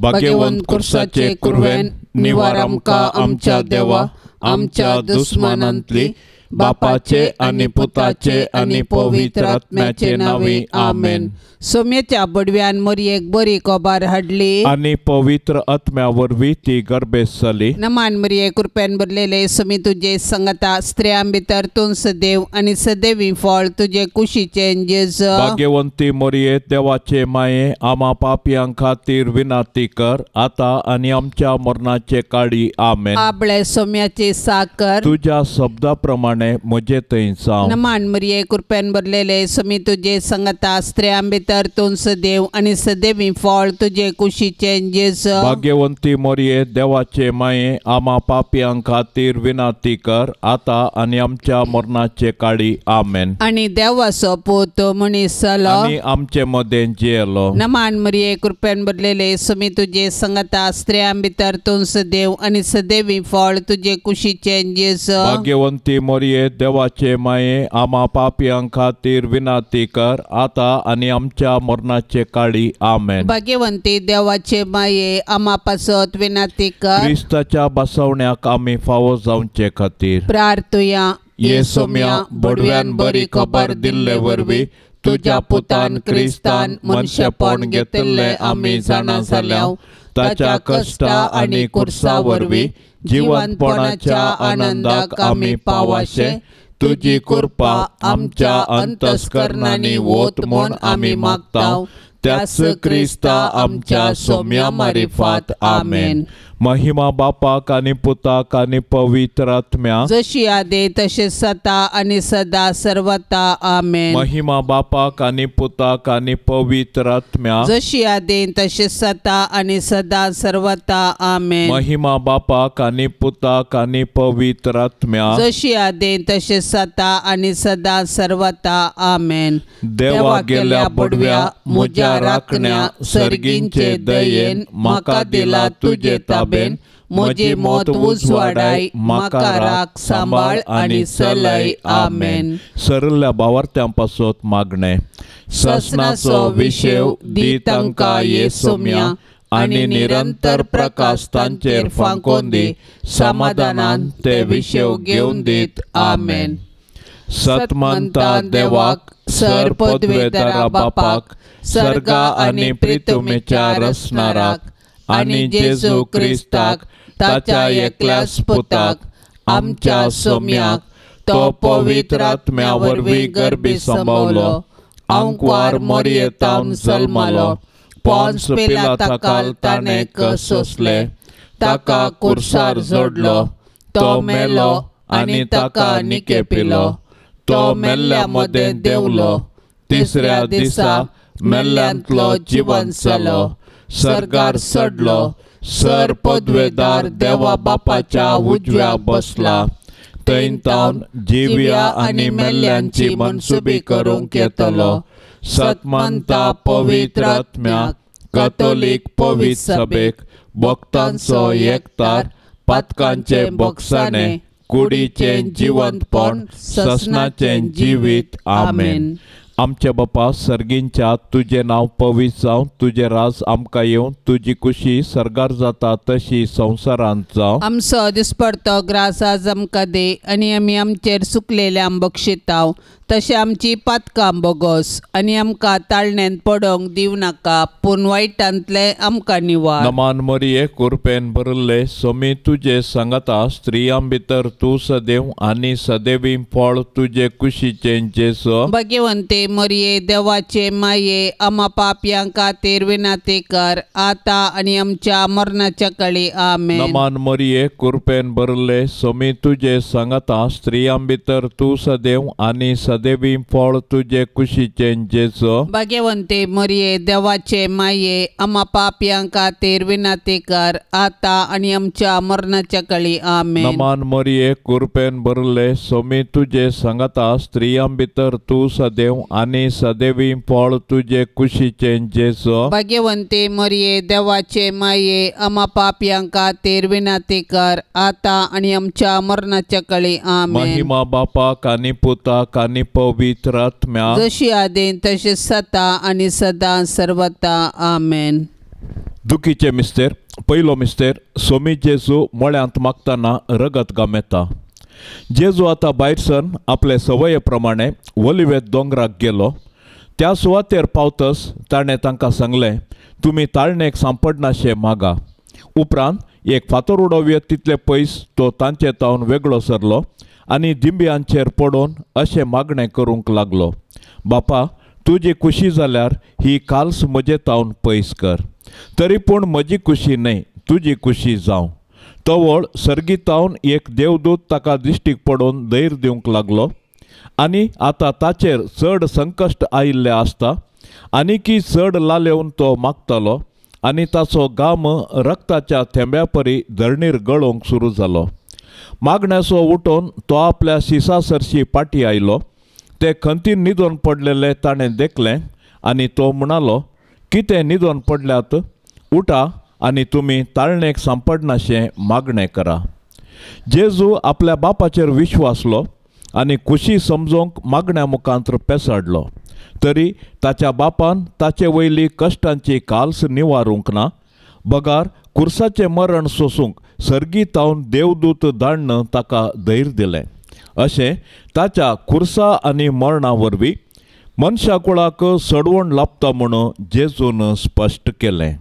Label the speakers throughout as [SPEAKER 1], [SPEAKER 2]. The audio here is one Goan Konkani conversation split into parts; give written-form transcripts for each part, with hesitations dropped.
[SPEAKER 1] भाग्यवंत कुर्साचे कुरवेन निवार आमकां आमच्या देवा आमच्या दुस्मानांतली बापाचे आनी पुताचे आनी पवित्र आत्म्याचे नांवे आमेन.
[SPEAKER 2] सोम्याच्या बडव्यान मरयेक बरी खबर हाडली
[SPEAKER 1] आनी पवित्र आत्म्या वरवीं ती गर्भेस्त जाली.
[SPEAKER 2] नमान मरये कृपेन भरलेले सोमी तुजे संगता स्त्रियां भितर तूं सदैव आनी सदैवी फळ तुजे कुशीचें जेजू.
[SPEAKER 1] भाग्यवंती मरये देवाचे माये आमा पापयां खातीर विनंती कर आतां आनी आमच्या मरणाचे काळी आमेन.
[SPEAKER 2] आपले सोम्याची साकर
[SPEAKER 1] तुज्या शब्दा प्रमाणे म्हजे थंय जावं.
[SPEAKER 2] नमान मरये कृपेन भरलेले सोमी तुजे संगता स्त्रियां भितर तूं सदैव आनी सदैवी फळ तुजे कुशीचें जेजू.
[SPEAKER 1] भाग्यवंती मरये देवाचे माये आमा पापयां खातीर विनंती कर आतां आनी आमच्या मरणाचे काळी आमेन.
[SPEAKER 2] आनी देवाचो पूत मनीस जालो
[SPEAKER 1] आनी आमचे मदें जियेलो.
[SPEAKER 2] नमान मरये कृपेन भरलेले सोमी तुजे संगता स्त्रियां भितर तूं सदैव आनी सदैवी फळ तुजे कुशीचें जेजू.
[SPEAKER 1] भाग्यवंती मरये देवाचे माये आमा पापयां खातीर विनंती कर आतां आनी आमच्या मरणाचे काळी आमेन.
[SPEAKER 2] भाग्यवंती देवाचे माये आमा पासत विनंती कर.
[SPEAKER 1] क्रिस्ताच्या बसवण्याक आमी फावो जावचे खातीर
[SPEAKER 2] प्रार्थुया.
[SPEAKER 1] ये सोम्या बडव्यान बरी खबर दिल्ले वरवीं तुज्या पुतान क्रिस्तान मनशेपण घेतिल्लें आमी जाणा जाल्या. ताच्या कश्टा आनी कुर्सा वरवीं जिवंतपणाच्या आनंदाक आमी पावाशे तुजी कृपा आमच्या अंतस्करणांनी वत म्हूण आमी मागता. त्याच क्रिस्ता आमच्या सोम्या मारिफात आमेन. महिमा बापाक आनी पुताक आनी पवित्र आत्म्या
[SPEAKER 2] जशी आदे तशें सता आनी सदा सर्वता आमेन.
[SPEAKER 1] महिमा बापाक आनी पुताक आनी पवित्र आत्म्या
[SPEAKER 2] जशी आदे तशें सता आनी सदा सर्वता आमेन.
[SPEAKER 1] महिमा बापाक आनी पुताक आनी पवित्र आत्म्या
[SPEAKER 2] जशी आदे तशें सता आनी सदा सर्वता आमेन.
[SPEAKER 1] देवा गेल्या बडव्या म्हज्या राखण्या सर्गींचे दयेन म्हाका दिला तुजे ताबेन
[SPEAKER 2] म्हजी मत उजवाडाय म्हाका राख सांबाळ आनी चलय आमेन.
[SPEAKER 1] सरल्या भावार्थ्यां पासत मागणें. ससनाचो विशेव दी तांकां ये सोम्या आनी निरंतर प्रकाश तांचेर फांकोन दी समाधानान ते विशेव घेवन दीत आमेन. सतमंता देवाक सर पदवेदारा बापाक सर्गा आनी प्रितुमेच्या रसणाराक आनी जेजू क्रिस्ताक ताच्या एकल्याच पुताक आमच्या सोम्याक तो पवित्र आत्म्या वरवीं गर्भी संभवलो आंकवार मरयेतावन जल्मलो पोन्स पिलाताकाल ताणें सोंसलें ताका कुर्सार जोडलो तो मेलो आनी ताका निकेपिलो तो मेल्ल्या मदें देंवलो तिसऱ्या दिसा मेल्ल्यांतलो जिवंत जालो सर्गार चडलो सर पदवेदार देवा बापाच्या उजव्या बसला थंय तावन जिव्या आनी मेल्ल्यांची मनसुबी करूंक येतलो. सतमंता पवित्र आत्म्या कथोलीक पवित्र सभेक भक्तांचो एकतार पातकांचे बोगसाणे कुडीचें जिवंतपण ससनाचें जिवीत आमेन. आमच्या बापा सर्गींच्या तुजें नांव पवित्र जावं तुजें राज आमकां येवं तुजी कुशी सर्गार जाता तशी संवसारांत जावं.
[SPEAKER 2] आमचो दिसपडतो ग्रास आज आमकां दी आनी आमी आमचेर सुकलेल्यांक बक्षिताव तशें आमची पातकां बोगोस आनी आमकां ताळण्यांत पडोंक दिवं नाका पूण वायटांतलें आमकां निवार.
[SPEAKER 1] नमान मरिये कुरपेन भरिल्ले सोमी तुजे सांगाता स्त्रियां भितर तूं सदैव आनी सदैवी फळ तुजे कुशीचें जेजू.
[SPEAKER 2] भाग्यवंते मरिये देवाचे माये आमा पापयां खातीर विनंती कर आतां आनी आमच्या मरणाच्या काळी आमेन.
[SPEAKER 1] नमान मरिये कुरपेन भरिल्ले सोमी तुजे सांगाता स्त्रियां भितर तूं सदैव आनी सदैवी फळ तुजे कुशीचें जेजू.
[SPEAKER 2] भाग्यवंते मरिये देवाचे माये आमा पापयां खातीर विनंती कर आतां आनी आमच्या मरणाच्या काळी आमेन.
[SPEAKER 1] नमान मरिये कुरपेन भरिल्ले सोमी तुजे सांगाता स्त्रियां भितर तूं सदैव आनी सदैवी फळ तुजे कुशीचें जेजू.
[SPEAKER 2] भाग्यवंते मरिये देवाचे माये आमा पापयां खातीर विनंती कर आतां आनी आमच्या मरणाच्या काळी आमेन.
[SPEAKER 1] महिमा बापाक आनी पुताक आनी पवित्र आत्म्या
[SPEAKER 2] जशी आदीं तशी सता आनी सदां सर्वता आमेन.
[SPEAKER 1] दुखीचे मिस्तेर पयलो मिस्तेर सोमी जेजू मळ्यांत मागतना रगत गामेता. जेजू आतां भायर सरून आपले संवये प्रमाणे ओलिवेत दोंगराक गेलो. त्या सुवातेर पावतच ताणें तांकां सांगलें, तुमी ताळणेक सांपडनाशें मागा. उपरांत एक फातर उडोवये तितले पयस तो तांचे तावन वेगळो सरलो आनी दिंब्यांचेर पडून अशें मागणें करूंक लागलो, बापा तुजी खुशी जाल्यार ही काल्स म्हजे तावन पयस कर, तरी पूण म्हजी खुशी न्हय तुजी खुशी जावं. तवळ सर्गीतावन एक देवदूत ताका दिश्टीक पडून धैर्य दिवंक लागलो आनी आतां ताचेर चड संकश्ट आयिल्लें आसता आनीकी चड लालेवन तो मागतालो आनी ताचो घाम रक्ताच्या थेंब्या परी धरणीर गळोवंक सुरू जालो. मागण्याचो उठोवन तो आपल्या शिसा सरशी पाटी आयलो. ते खंतीन न्हिदोन पडलेले ताणें देखलें आनी तो म्हणालो, कितें न्हिदोन पडल्यात? उठा आनी तुमी ताळणेक सांपडनाशें मागणें करा. जेजू आपल्या बापाचेर विश्वासलो आनी खुशी समजोवंक मागण्या मुखांत पेसाडलो, तरी ताच्या बापान ताचे वयली कश्टांची काल्स निवारूंक ना, बगार कुर्साचें मरण सोसूंक सर्गी तावन देवदूत धाडून ताका धैर्य दिलें. अशें ताच्या कुर्सा आनी मरणा वरवीं मनशा कुळाक सडवण लाबता म्हूण जेजून स्पश्ट केलें.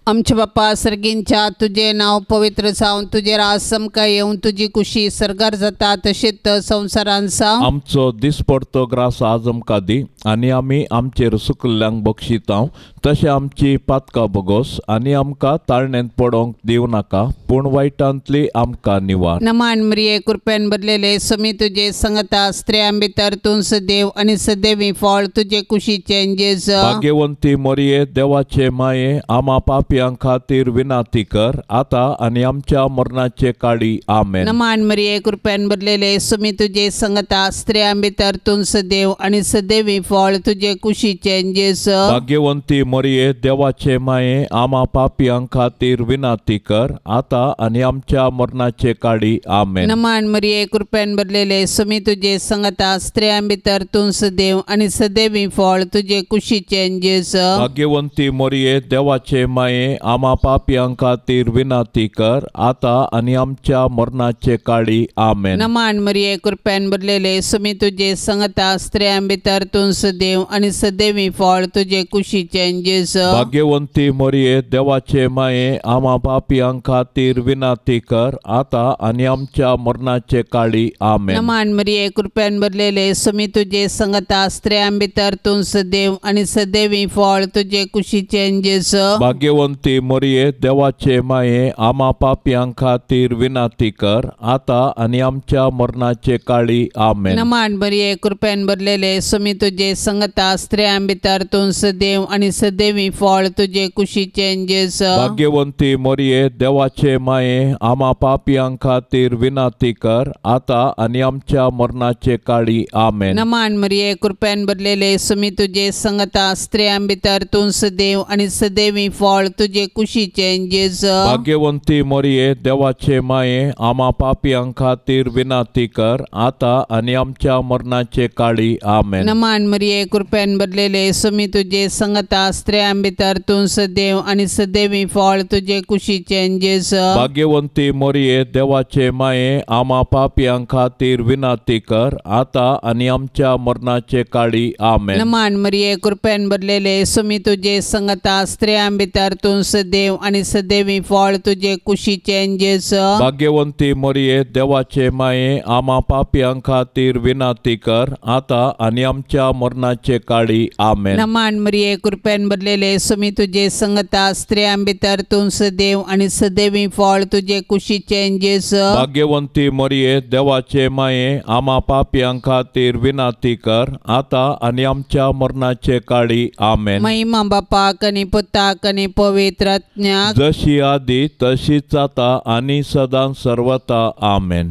[SPEAKER 2] आमच्या बापा सर्गींच्या तुजें नांव पवित्र जावं, तुजें राज समकाय येवन, तुजी खुशी सर्गार जाता तशेंच संवसारान जावं.
[SPEAKER 1] आमचो दिसपडतो ग्रास आज आमकां दी आनी आमी आमचेर सुकल्ल्यांक बक्षितांव तशें आमची पातकां बोगोस आनी आमकां ताळणेंत पडोवंक दिवं नाका, पूण वायटांतली आमकां निवार.
[SPEAKER 2] नमान मरिये कृपेन भरलेले समी तुजे संगता, स्त्रियां भितर तूं सदैव आनी सदैवी फळ तुजे कुशीचें जेजू.
[SPEAKER 1] भाग्यवंती मरिये देवाचे माये, आमा पापी खातीर विनाती कर आता आनी आमच्या मरणाचे काळी. आमेन.
[SPEAKER 2] नमान मरिये कृपेन भरलेले सुमी तुजे संगता, स्त्रियां भितर तूं सदैव आनी सदैवी फळ तुजे कुशीचें जेजू.
[SPEAKER 1] भाग्यवंती मरिये देवाचे माये, आमा पापयां खातीर विनाती कर आता आनी आमच्या मरणाचे काळी. आमेन.
[SPEAKER 2] नमान मरिये कृपेन भरलेले सुमी तुजे संगता, स्त्रियां भितर तूं सदैव आनी सदैवी फळ तुजे कुशीचें जेजू.
[SPEAKER 1] भाग्यवंती मरिये देवाचे माये, आमा पापयां खातीर विनाती कर आता आनी आमच्या मरणाचे काळी. आमेन.
[SPEAKER 2] नमान मरिये कृपेन भरलेले सुमी तुजे संगता, स्त्रियां भितर तूं सदैव आनी सदैवी फळ तुजे कुशीचें जेजू.
[SPEAKER 1] भाग्यवंती मरिये देवाचे माये, आमा पापयां खातीर विनाती कर आता आनी आमच्या मरणाचे काळी. आमेन.
[SPEAKER 2] नमान मरिये कृपेन भरलेले सुमी तुजे संगता, स्त्रियां भितर तूं सदैव आनी सदैवी फळ तुजे कुशीचें जेजू.
[SPEAKER 1] भाग्यवंती मरिये देवाचे माये, आमा पापयां खातीर विनाती कर आता आनी आमच्या मरणाचे काळी. आमेन.
[SPEAKER 2] नमान मरिये कृपेन भरलेले सुमी तुजे संगता, स्त्रियां भितर तूं सदैव आनी सदैवी फळ तुजे कुशीचें जेजू.
[SPEAKER 1] भाग्यवंती मरिये देवाचे माये, आमा पापयां खातीर विनाती कर आता आनी आमच्या मरणाचे काळी. आमेन.
[SPEAKER 2] नमान मरिये कृपेन भरलेले सुमी तुजे संगता, स्त्रियां भितर तूं सदैव आनी सदैवी फळ तुजे कुशीचें जेजू.
[SPEAKER 1] भाग्यवंती मरिये देवाचे माये, आमा पापयां खातीर विनाती कर आता आनी आमच्या मरणाचे काळी. आमेन.
[SPEAKER 2] नमान मरिये कृपेन भरलेले सुमी तुजे संगता, स्त्रियां भितर तूं सदैव आनी सदैवी फळ तुजे कुशीचें जेजू.
[SPEAKER 1] भाग्यवंती मरिये देवाचे माये, आमा पापयां खातीर विनाती कर आता आनी आमच्या मरणाचे काळी. आमेन.
[SPEAKER 2] नमान मरिये कृपेन भरलेले सुमी तुजे संगता, स्त्रियां भितर तूं सदैव आनी सदैवी फळ तुजे कुशीचें जेजू.
[SPEAKER 1] भाग्यवंती मरिये देवाचे माये, आमा पापयां खातीर विनाती कर आता आनी आमच्या मरणाचे काळी. आमेन.
[SPEAKER 2] नमान मरिये कृपेन भरलेले सुमी तुजे संगता, स्त्रियां भितर तूं सदैव आनी सदैवी फळ तुजे कुशीचें जेजू.
[SPEAKER 1] भाग्यवंती मरिये देवाचे माये, आमा पापयां खातीर विनाती कर आता आनी आमच्या मरणाचे काळी. आमेन.
[SPEAKER 2] महिमा बापाक आनी पुताक आनी पवित्र आत्म्याक,
[SPEAKER 1] जशी आदी तशीच आता आनी सदां सर्वता. आमेन.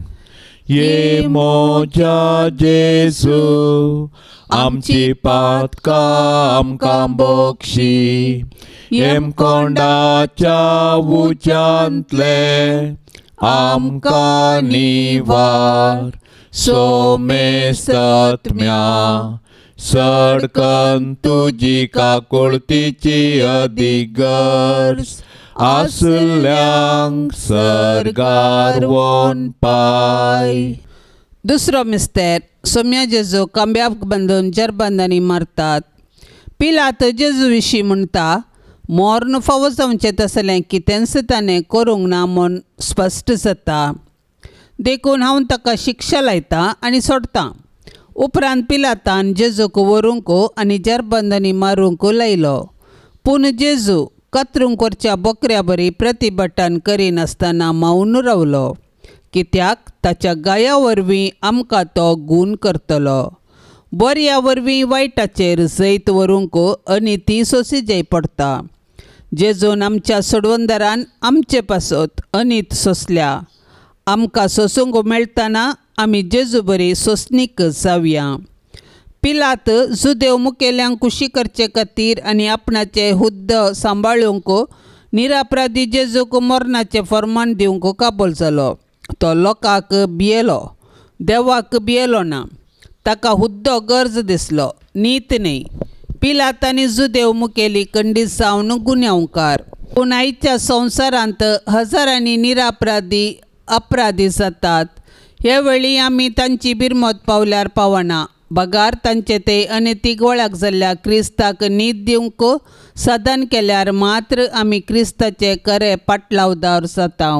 [SPEAKER 1] ये मोजा जेजू, आमची पातकां आमकां बक्षी, हेमकोंडाच्या उज्यांतले आमकां निवार, सोमेस्तत्म्या सडकन तुजी काकुळतीची अदीक गरज आसल्यांक सर्गार वोन पाय.
[SPEAKER 2] दुसरो मिस्तेर सोम्या जेजू कांब्याक बांदून जरबंदांनी मारतात. पिलात जेजू विशीं म्हणटा मोर्न फावो जावचें तसलें कितेंच ताणें करूंक ना म्हूण स्पश्ट जाता, देखून हांव ताका शिक्षा लायतां आनी सोडटां. उपरांत पिलातान जेजूक व्हरूंक आनी जरबंदांनी मारूंक लायलो. पूण जेजू कातरूंक व्हरच्या बोकऱ्या बरी प्रतिभटन करिनासतना मावन रावलो, कित्याक ताच्या गाया वरवीं आमकां तो गूण करतलो. बऱ्या वरवीं वायटाचेर जैत व्हरूंक आनी ती सोंसी पडटा. जेजून आमच्या सोडवंदरान आमचे पासत अनीत सोंसल्या. आमकां सोंसूंक मेळटना आमी जेजू बरी सोंसणीक जावया. पिलात जुदेव मुखेल्यांक खुशी करचे खातीर आनी आपणाचे हुद्द सांबाळूंक निरापराधी जेजूक मरणाचें फर्मान दिवंक काबूल जालो. तो लोकांक भियेलो, देवाक भियेलो ना. ताका हुद्दो गरज दिसलो, नीत न्हय. पिलात आनी जुदेव मुखेली खंडीत जावन गुन्यांवकार. पूण आयच्या संवसारांत हजारांनी निरापराधी अपराधी जातात. हे वेळी आमी तांची बिरमत पावल्यार पावना, बगार तांचे ते अनैतीक वळख जाल्ल्या क्रिस्ताक नीत दिवंक साधन केल्यार मात्र आमी क्रिस्ताचे खरे पाटलावदार जाता.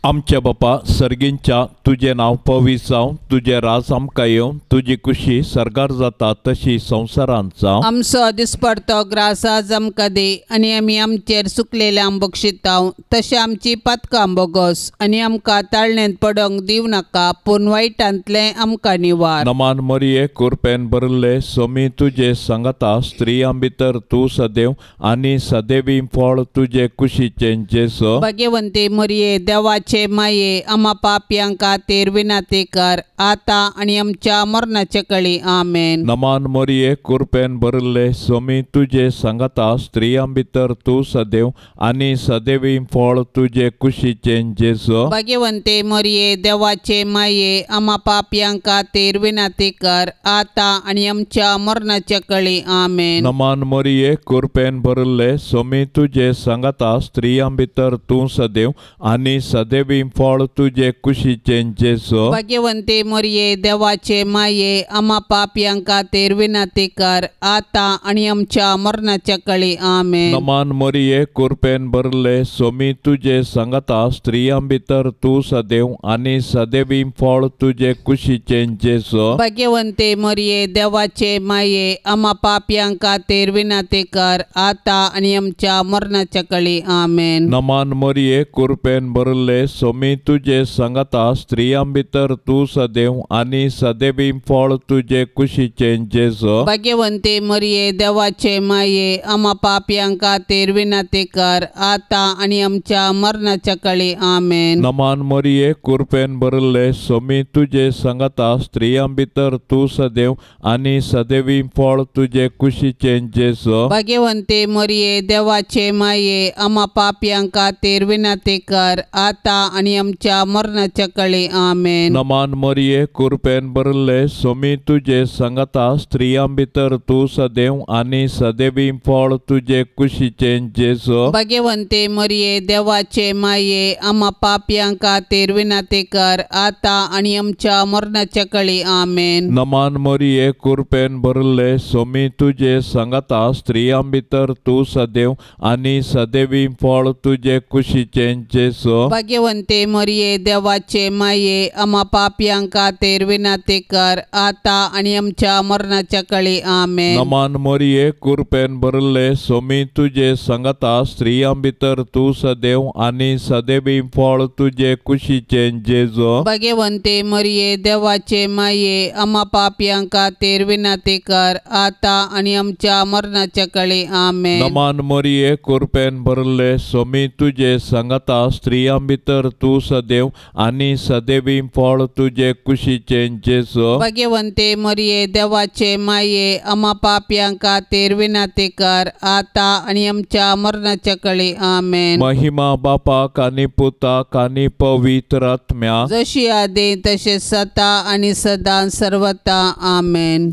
[SPEAKER 1] आमच्या बापा सर्गींच्या तुजें नांव पवित्र जावं, तुजें राज आमकां येवं, तुजी खुशी सर्गार जाता तशी संवसारांत जावं.
[SPEAKER 2] आमचो दिसपडतो ग्रास आज आमकां दी आनी आमी आमचेर सुकलेल्यांक बक्षिताव तशें आमची पातकां बोगस आनी आमकां ताळणेंत पडोंक दिवं नाका, पूण वायटांतलें आमकां निवार.
[SPEAKER 1] नमान मरिये कुरपेन भरिल्ले सोमी तुजे सांगाता, स्त्रियां भितर तूं सदैव आनी सदैवी फळ तुजे कुशीचें जेजू.
[SPEAKER 2] भाग्यवंती मरिये देवाचे माये आमा पापयांक खातीर विनंती कर आतां आनी आमच्या मरणाचे कळी. आमेन.
[SPEAKER 1] नमान मरिये कुरपेन भरिल्ले सोमी तुजे सांगाता, स्त्रियां भितर तूं सदैव आनी सदैवी फळ तुजे कुशीचें जेजू.
[SPEAKER 2] भाग्यवंती मरिये देवाचे माये आमा पापयांक खातीर विनंती कर आतां आनी आमच्या मरणाचे कळी. आमेन.
[SPEAKER 1] नमान मरिये कुरपेन भरिल्ले सोमी तुजे सांगाता, स्त्रियां भितर तूं सदैव आनी सदैवी फळ तुजे कुशीचें जेजू.
[SPEAKER 2] भाग्यवंती मरिये देवाचे माये आमा पापयांक खातीर विनंती कर आतां आनी आमच्या मरणाच्या कळी. आमेन.
[SPEAKER 1] नमान मरिये कुरपेन भरिल्ले सोमी तुजे सांगाता, स्त्रियां भितर तूं सदैव आनी सदैवी फळ तुजे कुशीचें जेजू.
[SPEAKER 2] भाग्यवंती मरिये देवाचे माये आमा पापयांक खातीर विनंती कर आतां आनी आमच्या मरणाच्या कळी. आमेन.
[SPEAKER 1] नमान मरिये कुरपेन भरिल्ले सोमी तुजे सांगाता, स्त्रियां भितर तूं सदैव आनी सदैवी फळ तुजे कुशीचें जेजू.
[SPEAKER 2] भाग्यवंती मरिये देवाचे माये आमा पापयांक खातीर विनंती कर आतां आनी आमच्या मरणाच्या कळी. आमेन.
[SPEAKER 1] नमान मरिये कुरपेन भरिल्ले सोमी तुजे सांगाता, स्त्रियां भितर तूं सदैव आनी सदैवी फळ तुजे कुशीचें जेजू.
[SPEAKER 2] भाग्यवंती मरिये देवाचे माये आमा पापयांक खातीर विनंती कर आतां आनी आमच्या मरणाच्या कळी. आमेन.
[SPEAKER 1] नमान मरिये कुरपेन भरिल्ले सोमी तुजे सांगाता, स्त्रियां भितर तूं सदैव आनी सदैवी फळ तुजे कुशीचें जेजू.
[SPEAKER 2] भाग्यवंती मरिये देवाचे माये आमा पापयांक खातीर विनंती कर आतां आनी आमच्या मरणाच्या कळी. आमेन.
[SPEAKER 1] नमान मरिये कुरपेन भरिल्ले सोमी तुजे सांगाता, स्त्रियां भितर तूं सदैव आनी सदैवी फळ तुजे कुशीचें जेजू.
[SPEAKER 2] भाग्यवंती मरिये देवाचे माये आमा पापयांक खातीर विनंती कर आतां आनी आमच्या मरणाच्या कळी. आमेन.
[SPEAKER 1] नमान मरिये कुरपेन भरिल्ले सोमी तुजे सांगाता, स्त्रियां भितर तूं सदैव आनी सदैवी फळ तुजे कुशीचें जेजू.
[SPEAKER 2] भाग्यवंती मरिये देवाचे माये आमा पापयांक खातीर विनंती कर आतां आनी आमच्या मरणाच्या कळी. आमेन.
[SPEAKER 1] नमान मरिये कुरपेन भरिल्ले सोमी तुजे सांगाता, स्त्रियां भितर तूं सदैव आनी सदैवी फळ तुजे कुशीचें जेजू.
[SPEAKER 2] भाग्यवंती मरिये देवाचे माये आमा पापयांक खातीर विनंती कर आतां आनी आमच्या मरणाच्या कळी. आमेन.
[SPEAKER 1] महिमा बापाक आनी पुताक आनी पवित्र आत्म्याक,
[SPEAKER 2] जशी आदी तशें सता आनी सदां सर्वता. आमेन.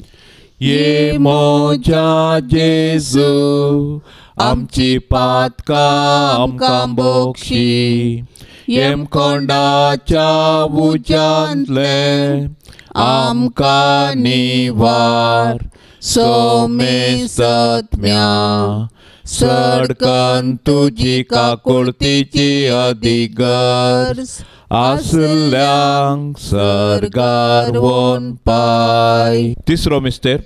[SPEAKER 1] ये मोजा जेजू आमची पातकां आमकां बोक्षी येमकोंडाच्या उज्यांतले आमकां निवार सोमेसत्म्या सडकन तुजी काकुळतीची अधिगर्ज आसल्यांक सर्गार वोन पाय. तिसरो मिस्तेर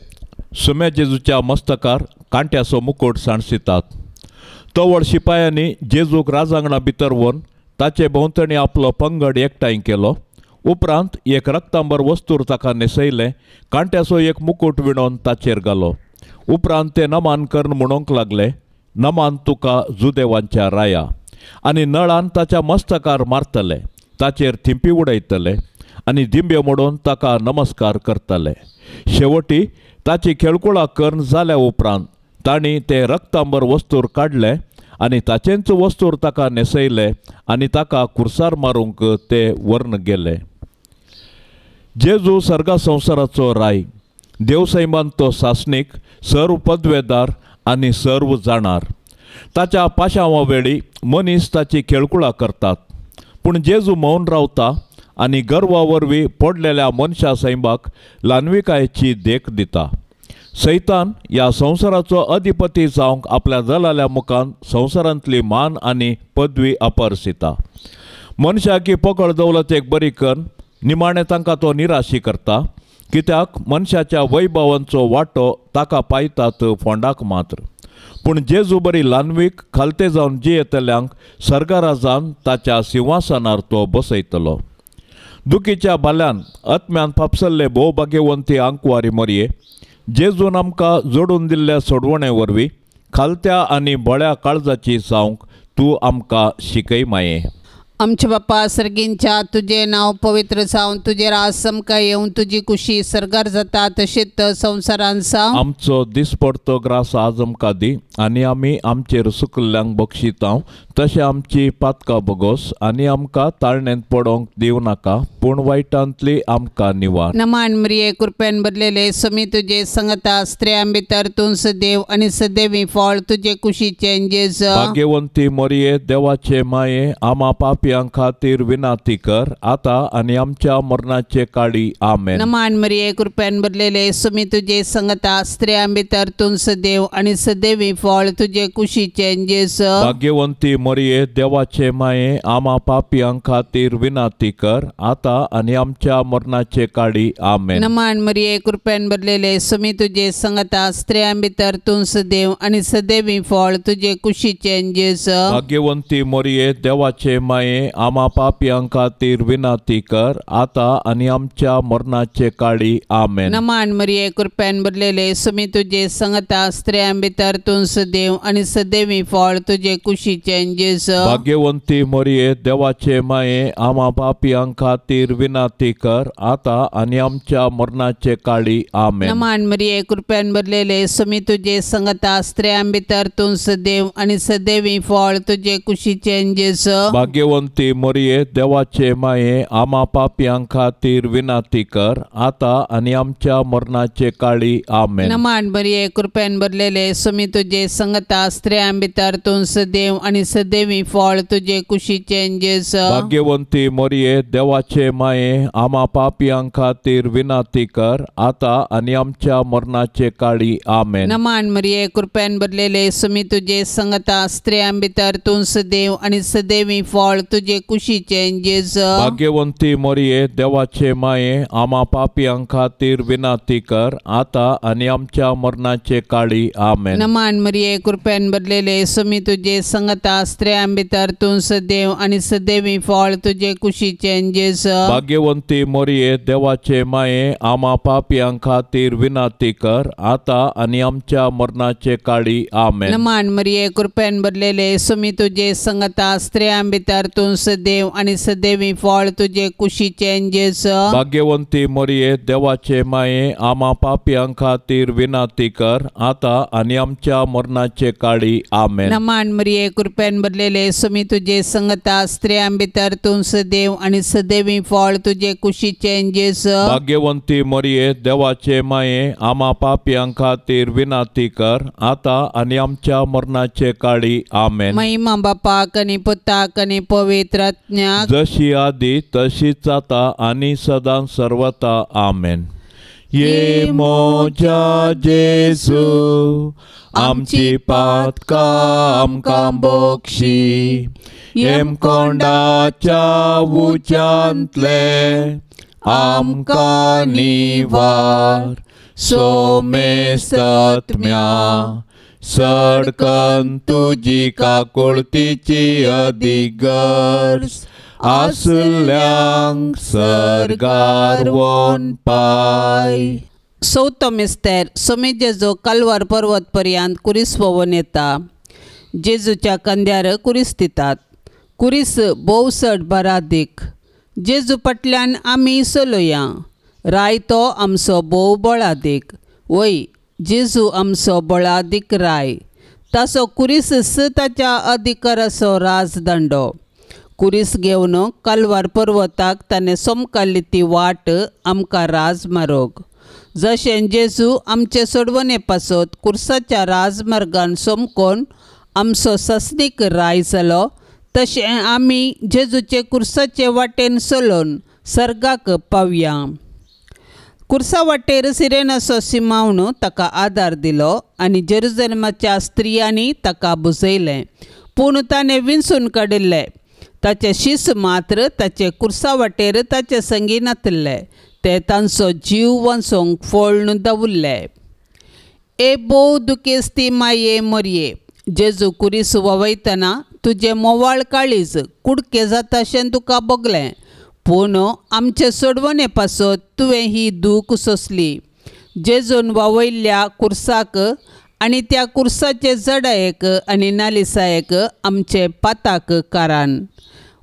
[SPEAKER 1] सुम्या जेजूच्या मस्तकार कांट्याचो मुकुट सांडसितात. तवळ शिपायांनी जेजूक राजांगणा भितर व्हरून ताचे भोंवतणी आपलो पंगड एकठांय केलो. उपरांत एक रक्तांबर वस्तूर ताका न्हेसयलें, कांट्याचो एक मुकुट विणोवन ताचेर घालो. उपरांत ते नमान करून म्हणूंक लागले, नमान तुका जुदेवांच्या राया. आनी नळान ताच्या मस्तकार मारतले, ताचेर थिंपी उडयतले आनी दिंब्यो मोडून ताका नमस्कार करतले. शेवटी ताची खेळकुळा करून जाल्या उपरांत तांणी ते रक्तांबर वस्तूर काडले आनी ताचेंच वस्तूर ताका न्हेसयले आनी ताका कुर्सार मारूंक ते व्हरून गेले. जेजू सर्गा संवसाराचो राय, देवसैमान तो सासणीक, सर्व पदवेदार आनी सर्व जाणार. ताच्या पाशांवा वेळी मनीस ताची खेळकुळा करतात, पूण जेजू मौन रावता आनी गर्वा वरवीं पडलेल्या मनशा सैमाक ल्हानविकायेची देख दिता. सैतान ह्या संवसाराचो अधिपती जावंक आपल्या दलाल्या मुखान संवसारांतली मान आनी पदवी अपरसिता. मनशाक ही पकड दौलत एक बरी करून निमाणें तांकां तो निराशी करता, कित्याक मनशाच्या वैभवांचो वांटो ताका पायतात फोंडाक मात्र. पूण जेजू बरी ल्हानवीक खालते जावन जियेतल्यांक सर्गाराजान ताच्या सिंहासनार तो बसयतलो. दुखीच्या भाल्यान आत्म्यान फापसल्ले भोव भाग्यवंती आंकवारी मरये, जेजून आमकां जोडून दिल्ल्या सोडवणे वरवीं खालत्या आनी बळ्या काळजाची जावंक तूं आमकां शिकय माये.
[SPEAKER 2] आमच्या बापा सर्गींच्या तुजें नांव पवित्र जावन तुजें राज समकां येवन तुजी कुशी सर्गार जाता तशेंच संवसारान जावं.
[SPEAKER 1] आमचो दिसपडतो ग्रास आज आमकां दी आनी आमी आमचेर सुकल्ल्यांक बक्षितांव तशें आमची पातकां बोगोस आनी आमकां ताळणेंत पडोवंक दिवं नाका पूण वायटांतली आमकां निवार.
[SPEAKER 2] नमान मरिये कृपेन भरलेले समी तुजे संगता स्त्रियां भितर तूं सदैव आनी सदैवी फळ तुजे कुशीचें जेजू.
[SPEAKER 1] भाग्यवंती मरिये देवाचे माये आमा पापयां खातीर विनाती कर आता आनी आमच्या मरणाचे काळी. आमेन.
[SPEAKER 2] नमान मरिये कृपेन भरलेले समी तुजे संगता स्त्रियां भितर तूं सदैव आनी सदैवी फळ तुजे कुशीचें जेजू.
[SPEAKER 1] भाग्यवंती मरिये देवाचे माये आमा पापयां खातीर विनाती कर आता आनी आमच्या मरणाचे काळी. आमेन.
[SPEAKER 2] नमान मरिये कृपेन भरलेले समी तुजे संगता स्त्रियां भितर तूं सदैव आनी सदैवी फळ तुजे कुशीचें जेजू.
[SPEAKER 1] भाग्यवंती मरिये देवाचे माये आमा पापयां खातीर विनाती कर आता आनी आमच्या मरणाचे काळी. आमेन.
[SPEAKER 2] नमान मरिये कृपेन भरलेले समी तुजे संगता स्त्रियां भितर तूं सदैव आनी सदैवी फळ तुजे कुशीचें जेजू.
[SPEAKER 1] भाग्यवंती मरिये देवाचे माये आमा पापयां खातीर विनाती कर आता आनी आमच्या मरणाचे काळी. आमेन.
[SPEAKER 2] नमान मरिये कृपेन भरलेले समी तुजे संगता स्त्रियां भितर तूं सदैव आनी सदैवी फळ तुजे कुशीचें जेजू.
[SPEAKER 1] भाग्यवंती मरिये देवाचे माये आमा पापयां खातीर विनाती कर आता आनी आमच्या मरणाचे काळी. आमेन.
[SPEAKER 2] नमान मरिये कृपेन भरलेले समी तुजे संगता स्त्रियां भितर तूं सदैव आनी सदैवी फळ तुजे कुशीचें जेजू.
[SPEAKER 1] भाग्यवंती मरिये देवाचे माये आमा पापयां खातीर विनाती कर आता आनी आमच्या मरणाचे काळी. आमेन.
[SPEAKER 2] नमान मरिये कृपेन भरलेले समी तुजे संगता स्त्रियां भितर तूं सदैव आनी सदैवी फळ तुजे कुशीचें जेजू.
[SPEAKER 1] भाग्यवंती मरिये देवाचे माये आमा पापयां खातीर विनाती कर आता आनी आमच्या मरणाचे काळी. आमेन.
[SPEAKER 2] नमान मरिये कृपेन भरलेले समी तुजे संगता स्त्रियां भितर तूं सदैव आनी सदैवी फळ तुजे कुशीचें जेजू.
[SPEAKER 1] भाग्यवंती मरिये देवाचे माये आमा पापयां खातीर विनाती कर आता आनी आमच्या मरणाचे काळी. आमेन.
[SPEAKER 2] नमान मरिये कृपेन भरलेले समी तुजे संगता स्त्रियां भितर तूं तूं सदैव आनी सदैवी फळ तुजे कुशीचें जेजू.
[SPEAKER 1] भाग्यवंती मरिये देवाचे माये आमा पापयां खातीर विनंती कर आतां आनी आमच्या मरणाचे काळी. आमेन.
[SPEAKER 2] नमान मरिये कृपेन भरलेले स्वामी तुजे संगता स्त्रियां भितर तूं सदैव आनी सदैवी फळ तुजे कुशीचें जेजू.
[SPEAKER 1] भाग्यवंती मरिये देवाचे माये आमा पापयां खातीर विनंती कर आतां आनी आमच्या मरणाचे काळी. आमेन.
[SPEAKER 2] महिमा बापाक आनी पुताक आनी पवित्र आत्म्याक,
[SPEAKER 1] जशी आदी तशीच आतां आनी सदां सर्वता. आमेन. ये मोजा जेजू आमची पातकां आमकां बक्षी, हेमकोंडाच्या उच्यांतले आमकां निवार, सोमेस्तत्म्या सडकन तुजी काकुळतीची अधिगर्ज आसल्यांक सर्गार वोन पाय.
[SPEAKER 2] चवथो मिस्तेर. स्वामी जेजू कालवार पर्वत पर्यंत कुरीस व्होवन येता. जेजूच्या खांद्यार कुरीस दितात. कुरीस भोव चड बरादीक. जेजू फाटल्यान आमी चलया. राय तो आमचो भोव बळादीक. वय जेजू आमचो बळादीक राय. ताचो कुरीस ताच्या अधिकाराचो राजदंडो. कुरीस घेवन कालवार पर्वताक ताणें सोमकाल्ली ती वाट आमकां राजमार्ग. जशें जेजू आमचे सोडवणे पासत कुर्साच्या राजमार्गान सोमकोन आमचो ससनीक राय जालो, तशें आमी जेजूचे कुर्साचे वाटेन चलोवन सर्गाक पावया. कुर्सा वाटेर सिरेनाचो सिमावन ताका आदार दिलो आनी जेरुजलेमाच्या स्त्रियांनी ताका बुजयलें. पूण ताणें विंचून काडिल्लें ताचे शीस मात्र ताचे कुर्सा वाटेर ताचे संगी नातिल्ले. ते तांचो जीव वांचोवंक फोळ्ण दवरले. ए भोव दुखेस्ती माये मरये, जेजू कुरीस व्हांवयतना तुजें मोवाळ काळीज कुडके जाताशें तुका भोगलें, पूण आमचे सोडवणे पासत तुवें ही दूख सोंसली. जेजून व्हांवयल्ल्या कुर्साक आनी त्या कुर्साचे जडायेक आनी नालिसायेक आमचे पाताक कारण.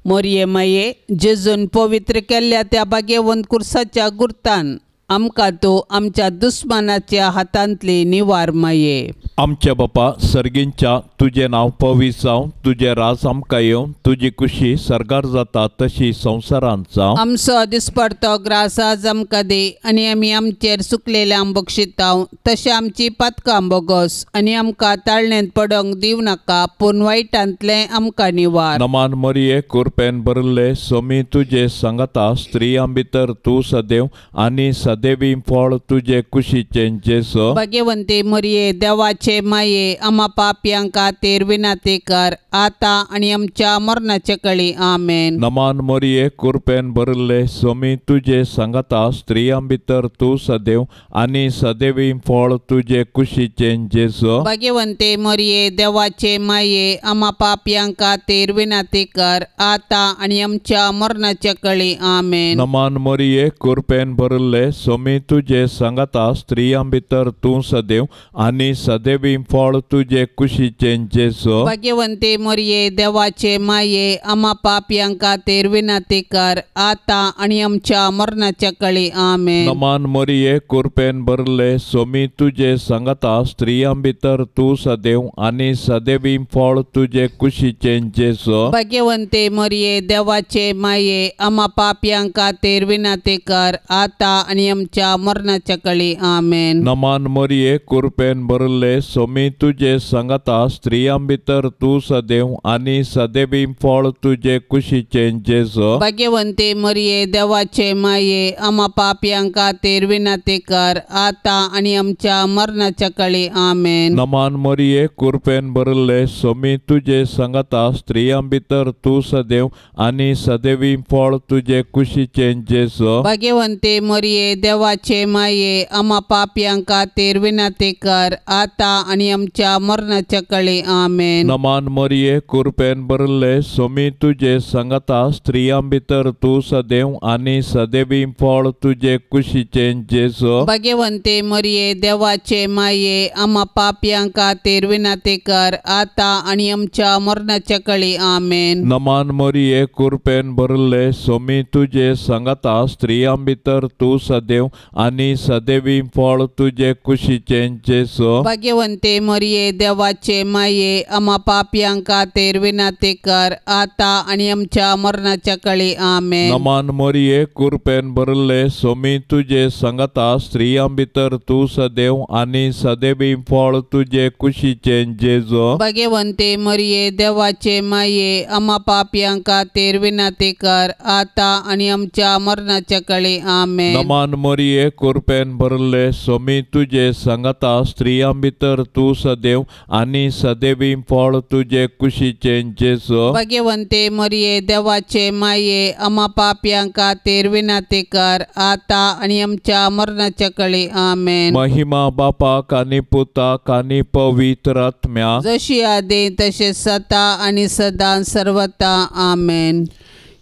[SPEAKER 2] मोरये माये, जेजून पवित्र केल्ल्या त्या भाग्यवंत कुर्साच्या गुर्तान आमकां तूं आमच्या दुस्मानाच्या हातांतली निवार माये.
[SPEAKER 1] आमच्या बापा सर्गींच्या तुजें नांव पवित्र जावं, तुजें राज आमकां येवं, तुजी कुशी सर्गार जाता तशी संवसारांत जावं.
[SPEAKER 2] आमचो दिसपडतो ग्रास आज आमकां दी आनी आमी आमचेर सुकलेल्यांक बक्षितांव तशें आमची पातकां बोगस आनी आमकां ताळणेंत पडोंक दिवं नाका, पूण वायटांतलें आमकां निवार.
[SPEAKER 1] नमान मरिये कुरपेन भरिल्ले स्वामी तुजे सांगाता, स्त्रियां भितर तूं सदैव आनी सदैवी फळ तुजे कुशीचें जेजू.
[SPEAKER 2] भाग्यवंती मरिये देवाचे माये, आमा पापयां खातीर विनंती कर आतां आनी आमच्या मरणाचे कळी. आमेन.
[SPEAKER 1] नमान मरिये कुरपेन भरिल्ले स्वामी तुजे सांगाता, स्त्रियां भितर तूं सदैव आनी सदैवी फळ तुजे कुशीचें जेजू.
[SPEAKER 2] भाग्यवंती मरिये देवाचे माये, आमा पापयां खातीर विनंती कर आतां आनी आमच्या मरणाचे कळी. आमेन.
[SPEAKER 1] नमान मरिये कुरपेन भरिल्ले स्वामी तुजे सांगाता, स्त्रियां भितर तूं सदैव आनी सदैवी फळ तुजे कुशीचें जेजू.
[SPEAKER 2] भाग्यवंती मरिये देवाचे माये, आमा पापयां खातीर विनंती कर आतां आनी आमच्या मरणाच्या कळी. आमेन.
[SPEAKER 1] नमान मरिये कुरपेन भरिल्ले स्वामी तुजे सांगाता, स्त्रियां भितर तूं सदैव आनी सदैवी फळ तुजे कुशीचें जेजू.
[SPEAKER 2] भाग्यवंती मरिये देवाचे माये, आमा पापयां खातीर विनंती कर आतां आनी आमच्या मरणाच्या कळी. आमेन.
[SPEAKER 1] नमान मरिये कुरपेन भरिल्ले स्वामी तुजे सांगाता, स्त्रियां भितर तूं सदैव आनी सदैवी फळ तुजे कुशीचें जेजू.
[SPEAKER 2] भाग्यवंती मरिये देवाचे माये, आमा पापयां खातीर विनंती कर आतां आनी आमच्या मरणाच्या कळी. आमेन.
[SPEAKER 1] नमान मरिये कुरपेन भरिल्ले स्वामी तुजे सांगाता, स्त्रियां भितर तूं सदैव आनी सदैवी फळ तुजे कुशीचें जेजू.
[SPEAKER 2] भाग्यवंती मरिये देवाचे माये आमा पापयां खातीर विनंती कर आतां आनी आमच्या मरणाच्या कळी आमेन.
[SPEAKER 1] नमान मरिये कृपेन भरले सोमी तुजे सांगाता स्त्रियां भितर तूं सदैव आनी सदैवी फळ तुजे कुशीचें जेजू.
[SPEAKER 2] भाग्यवंते मरिये देवाचे माये आमा पापयां खातीर विनंती कर आतां आनी आमच्या मरणाच्या कळी आमेन.
[SPEAKER 1] नमान मरिये कृपेन भरले सोमी तुजे सांगाता स्त्रियां भितर तूं सदैव आनी सदैवी फळ तुजे कुशीचें जेजू.
[SPEAKER 2] भाग्यवंते मरिये देवाचे माये आमा पापयां खातीर विनंती कर आतां आनी आमच्या मरणाच्या कळी आमेन.
[SPEAKER 1] नमान मरिये कृपेन भरले सोमी तुजे सांगाता स्त्रियां भितर तूं सदैव आनी सदैवी फळ तुजे कुशीचें जेजू.
[SPEAKER 2] भाग्यवंते मरिये देवाचे माये आमा पापयां खातीर विनंती कर आतां आनी आमच्या मरणाच्या कळी आमेन.
[SPEAKER 1] नमान मरिये कृपेन भरले सोमी तुजे सांगाता स्त्रियां भितर तूं सदैव आनी सदैवी फळ तुजे कुशीचें जेजू.
[SPEAKER 2] भाग्यवंते मरिये देवाचे माये आमा पापयां खातीर विनंती कर आतां आनी आमच्या मरणाच्या कळी आमेन.
[SPEAKER 1] महिमा बापाक आनी पुताक आनी पवित्र आत्म्याक,
[SPEAKER 2] जशी आदी तशें सता आनी सदां सर्वता आमेन.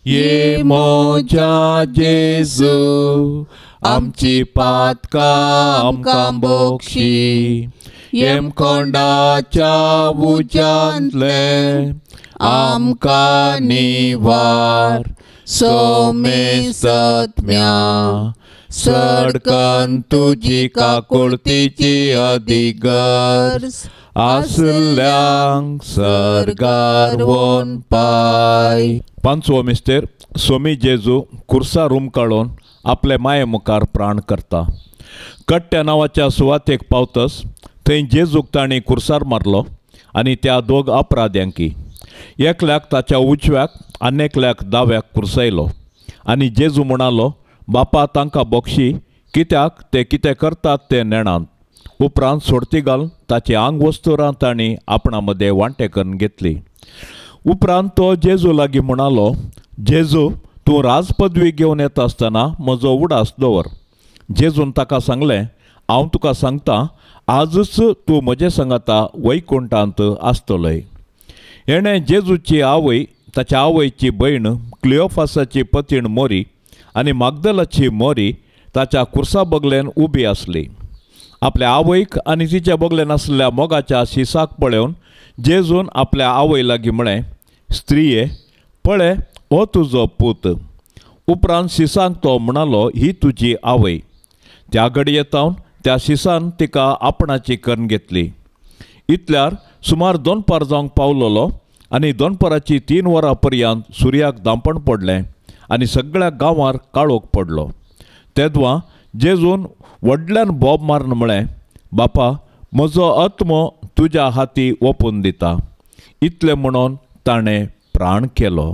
[SPEAKER 1] ये म्हज्या जेजू आमची पातकां आमकां बोक्षी, येमकोंडाच्या उज्यांतले आमकां निवार, सोमेसत्म्या सडकन तुजी काकुळतीची अधिगर्ज आसल्यांक सर्गार वोन पाय. पांचवो मिस्तेर सोमी जेजू कुर्सा रूम काडून आपले माये मुखार प्राण करता. कट्ट्या नांवाच्या सुवातेक पावतस थंय जेजूक तांणी कुर्सार मारलो आनी त्या दोग अपराध्यांकी एकल्याक ताच्या उजव्याक आनी एकल्याक दाव्याक कुर्सायलो. आनी जेजू म्हणालो, बापा तांकां बोक्षी, कित्याक ते कितें करतात ते नेणात. उपरांत सोडती घालून ताची आंग वस्तुरां तांणी आपणा मदें वांटे करून घेतली. उपरांत तो जेजू लागीं म्हणालो, जेजू तूं राजपदवी घेवन येता आसतना म्हजो उडास दवर. जेजून ताका सांगलें, हांव तुका सांगता आजच तूं म्हजे सांगाता वैकुंठांत आसतलोय. हेणें जेजूची आवय, ताच्या आवयची भयण क्लियोफासाची पतीण मोरी आनी मागदलाची मोरी ताच्या कुर्सा बगलेन उबी आसली. आपल्या आवयक आनी तिच्या बगलेन आसल्या मोगाच्या शिसाक पळोवन जेजून आपल्या आवय लागीं म्हळें, स्त्रिये पळय हो तुजो पूत. उपरांत शिसांक तो म्हणालो, ही तुजी आवय. त्या घडये तावन त्या शिसान तिका आपणाची करून घेतली. इतल्यार सुमार दोनपार जावंक पावलोलो आनी दोनपाराची 3 वरां पर्यंत सुर्याक दांपण पडलें आनी सगळ्या गांवार काळोख पडलो. तेदवा जेजून व्हडल्यान बोब मारून म्हळें, बापा म्हजो आत्मो तुज्या हाती ओपून दिता. इतलें म्हणून ताणें प्राण केलो.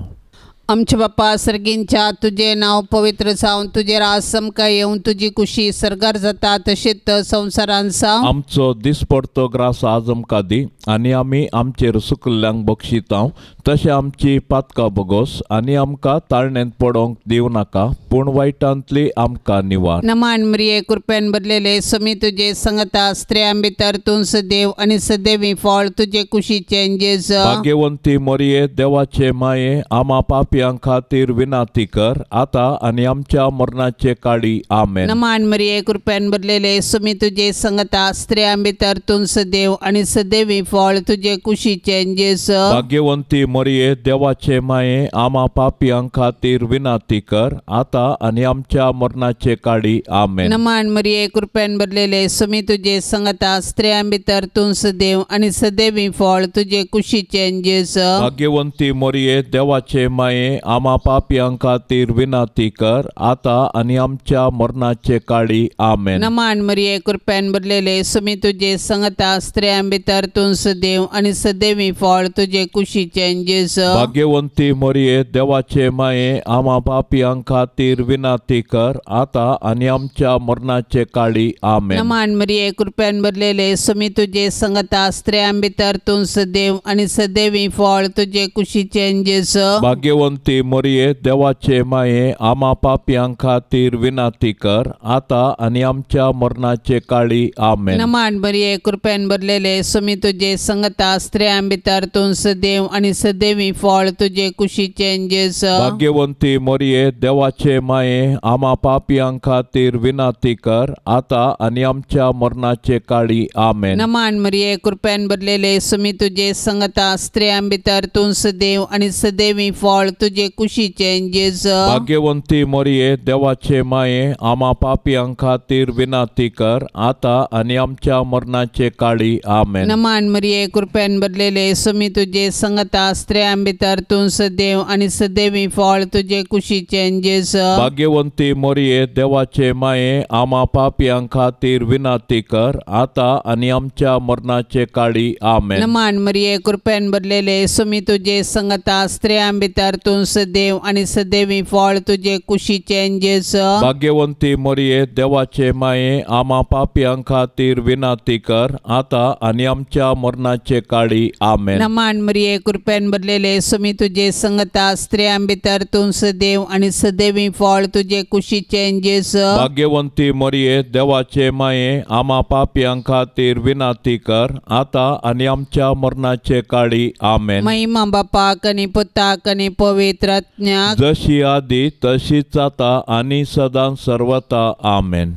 [SPEAKER 2] आमच्या बापा सर्गींच्या तुजें नांव पवित्र जावन तुजें राज समकां येवन तुजी कुशी सर्गार जाता तशीच संवसारान जावं.
[SPEAKER 1] आमचो दिसपडतो ग्रास आज आमकां दी आनी आमी आमचेर सुकल्ल्यांक बक्षितांव तशें आमची पातकां बोगोस आनी आमकां ताळणेंत पडोवंक दिवं नाका पूण वायटांतली आमकां निवार.
[SPEAKER 2] नमान मरिये कृपेन भरलेले समी तुजे संगता स्त्रियां भितर तूं सदैव आनी सदैवी फळ तुजे कुशीचें जेजू.
[SPEAKER 1] भाग्यवंती मरिये देवाचे माये आमा पापी खातीर विनंती कर आता आनी आमच्या मरणाचे काळी आमेन.
[SPEAKER 2] नमान मरिये कृपेन भरलेले समी तुजे संगता स्त्रियां भितर तूं सदैव आनी सदैवी फळ तुजे कुशीचें जेजू.
[SPEAKER 1] भाग्यवंती मरिये देवाचे माये आमा पापयां खातीर विनंती कर आता आनी आमच्या मरणाचे काळी आमेन.
[SPEAKER 2] नमान मरिये कृपेन भरलेले समी तुजे संगता स्त्रियां भितर तूं सदैव आनी सदैवी फळ तुजे कुशीचें जेजू.
[SPEAKER 1] भाग्यवंती मरिये देवाचे माये आमा पापयां खातीर विनंती कर आता आनी आमच्या मरणाचे काळी आमेन.
[SPEAKER 2] नमान मरिये कृपेन भरलेले समी तुजे संगता स्त्रियां भितर तूं सदैव आनी सदैवी फळ तुजे कुशीचें जेजू.
[SPEAKER 1] भाग्यवंती मरिये देवाचे माये आमा पापयां खातीर विनंती कर आता आनी आमच्या मरणाचे काळी आमेन.
[SPEAKER 2] नमान मरिये कृपेन भरलेले समी तुजे संगता स्त्रियां भितर तूं सदैव आनी सदैवी फळ तुजे कुशीचें जेजू.
[SPEAKER 1] भाग्यवंती भाग्यवंती मोरये देवाचे माये आमा पापयां खातीर विनंती कर आता आनी आमच्या मरणाचे काळी आमेन।
[SPEAKER 2] नमान बरये कृपेन भरलेले सुमी तुजे संगता स्त्रियां भितर तूं सदैव आनी सदैवी फळ तुजे कुशीचे जेजू।
[SPEAKER 1] भाग्यवंती मोरये देवाचे माये आमा पापयां खातीर विनंती कर आता आनी आमच्या मरणाचे काळी आमेन।
[SPEAKER 2] नमान मरिये कृपेन भरलेले सुमी तुजे संगता स्त्रियां भितर तूं सदैव आनी सदैवी फळ तुजे कुशीचे जेजू।
[SPEAKER 1] भाग्यवंती मोरये देवाचे माये आमा पापयां खातीर विनंती कर आता आनी आमच्या मरणाचे काळी आमेन।
[SPEAKER 2] नमान मरिये कृपेन भरलेले सुमी तुजे संगता स्त्रियां भितर तूं सदैव आनी सदैवी फळ तुजे कुशीचे जेजू।
[SPEAKER 1] भाग्यवंती मोरये देवाचे माये आमा पापयां खातीर विनंती कर आता आनी आमच्या मरणाचे काळी आमेन।
[SPEAKER 2] नमान मरिये कृपेन भरलेले सुमी तुजे संगता स्त्रियां भितर तूं सदैव आनी सदैवी फळ तुजे कुशीचे जेजू।
[SPEAKER 1] भाग्यवंती मोरये देवाचे माये आमा पापयां खातीर विनंती कर आता आनी आमच्या मरणाचे काळी आमेन।
[SPEAKER 2] नमान मरिये कृपेन भरलेले सुमी तुजे संगता स्त्रियां भितर तूं सदैव आनी सदैवी फळ तुजे कुशीचे जेजू।
[SPEAKER 1] भाग्यवंती मोरये देवाचे माये आमा पापयां खातीर विनंती कर आता आनी आमच्या मरणाचे काळी आमेन।
[SPEAKER 2] महिमा बापाक आनी पुताक आनी पवित्र आत्म्याक
[SPEAKER 1] जशी आदी तशीच आता आनी सदां सर्वता आमेन।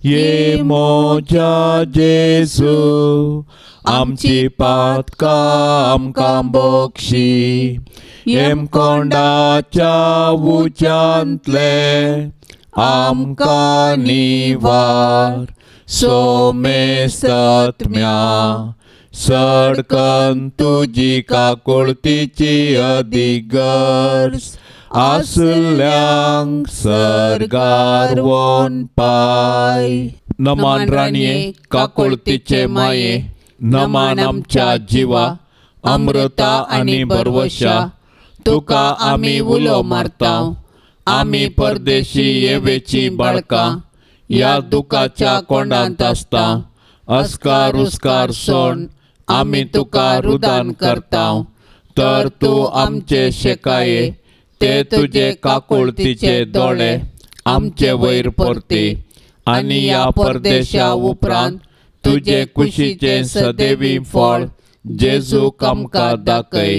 [SPEAKER 1] ये मोजा जेजू आमची पातकां आमकां बक्षी हेमकोंडाच्या उच्यांतले आमकां निवार सोमेस्तत्म्या सडकन तुजी काकुळतीची अधिगर्ज आसल्यांक सर्गार वोन पाय। नमान राणये काकुळतीचे माये नमान आमच्या जिवा अमृता आनी बरवशा तुका आमी उलो मारता आमी परदेशी येवेची बाळकां ह्या दुखाच्या कोंडांत आसता अस्कार उस्कार सोण आमी तुका रुदान करता तर तूं आमचे शेकाये ते तुजे काकुळतीचे दोळे आमचे वयर परती आनी ह्या परदेशा उपरांत तुजे कुशीचे सदैवी फळ जेजूक आमकां दाखय।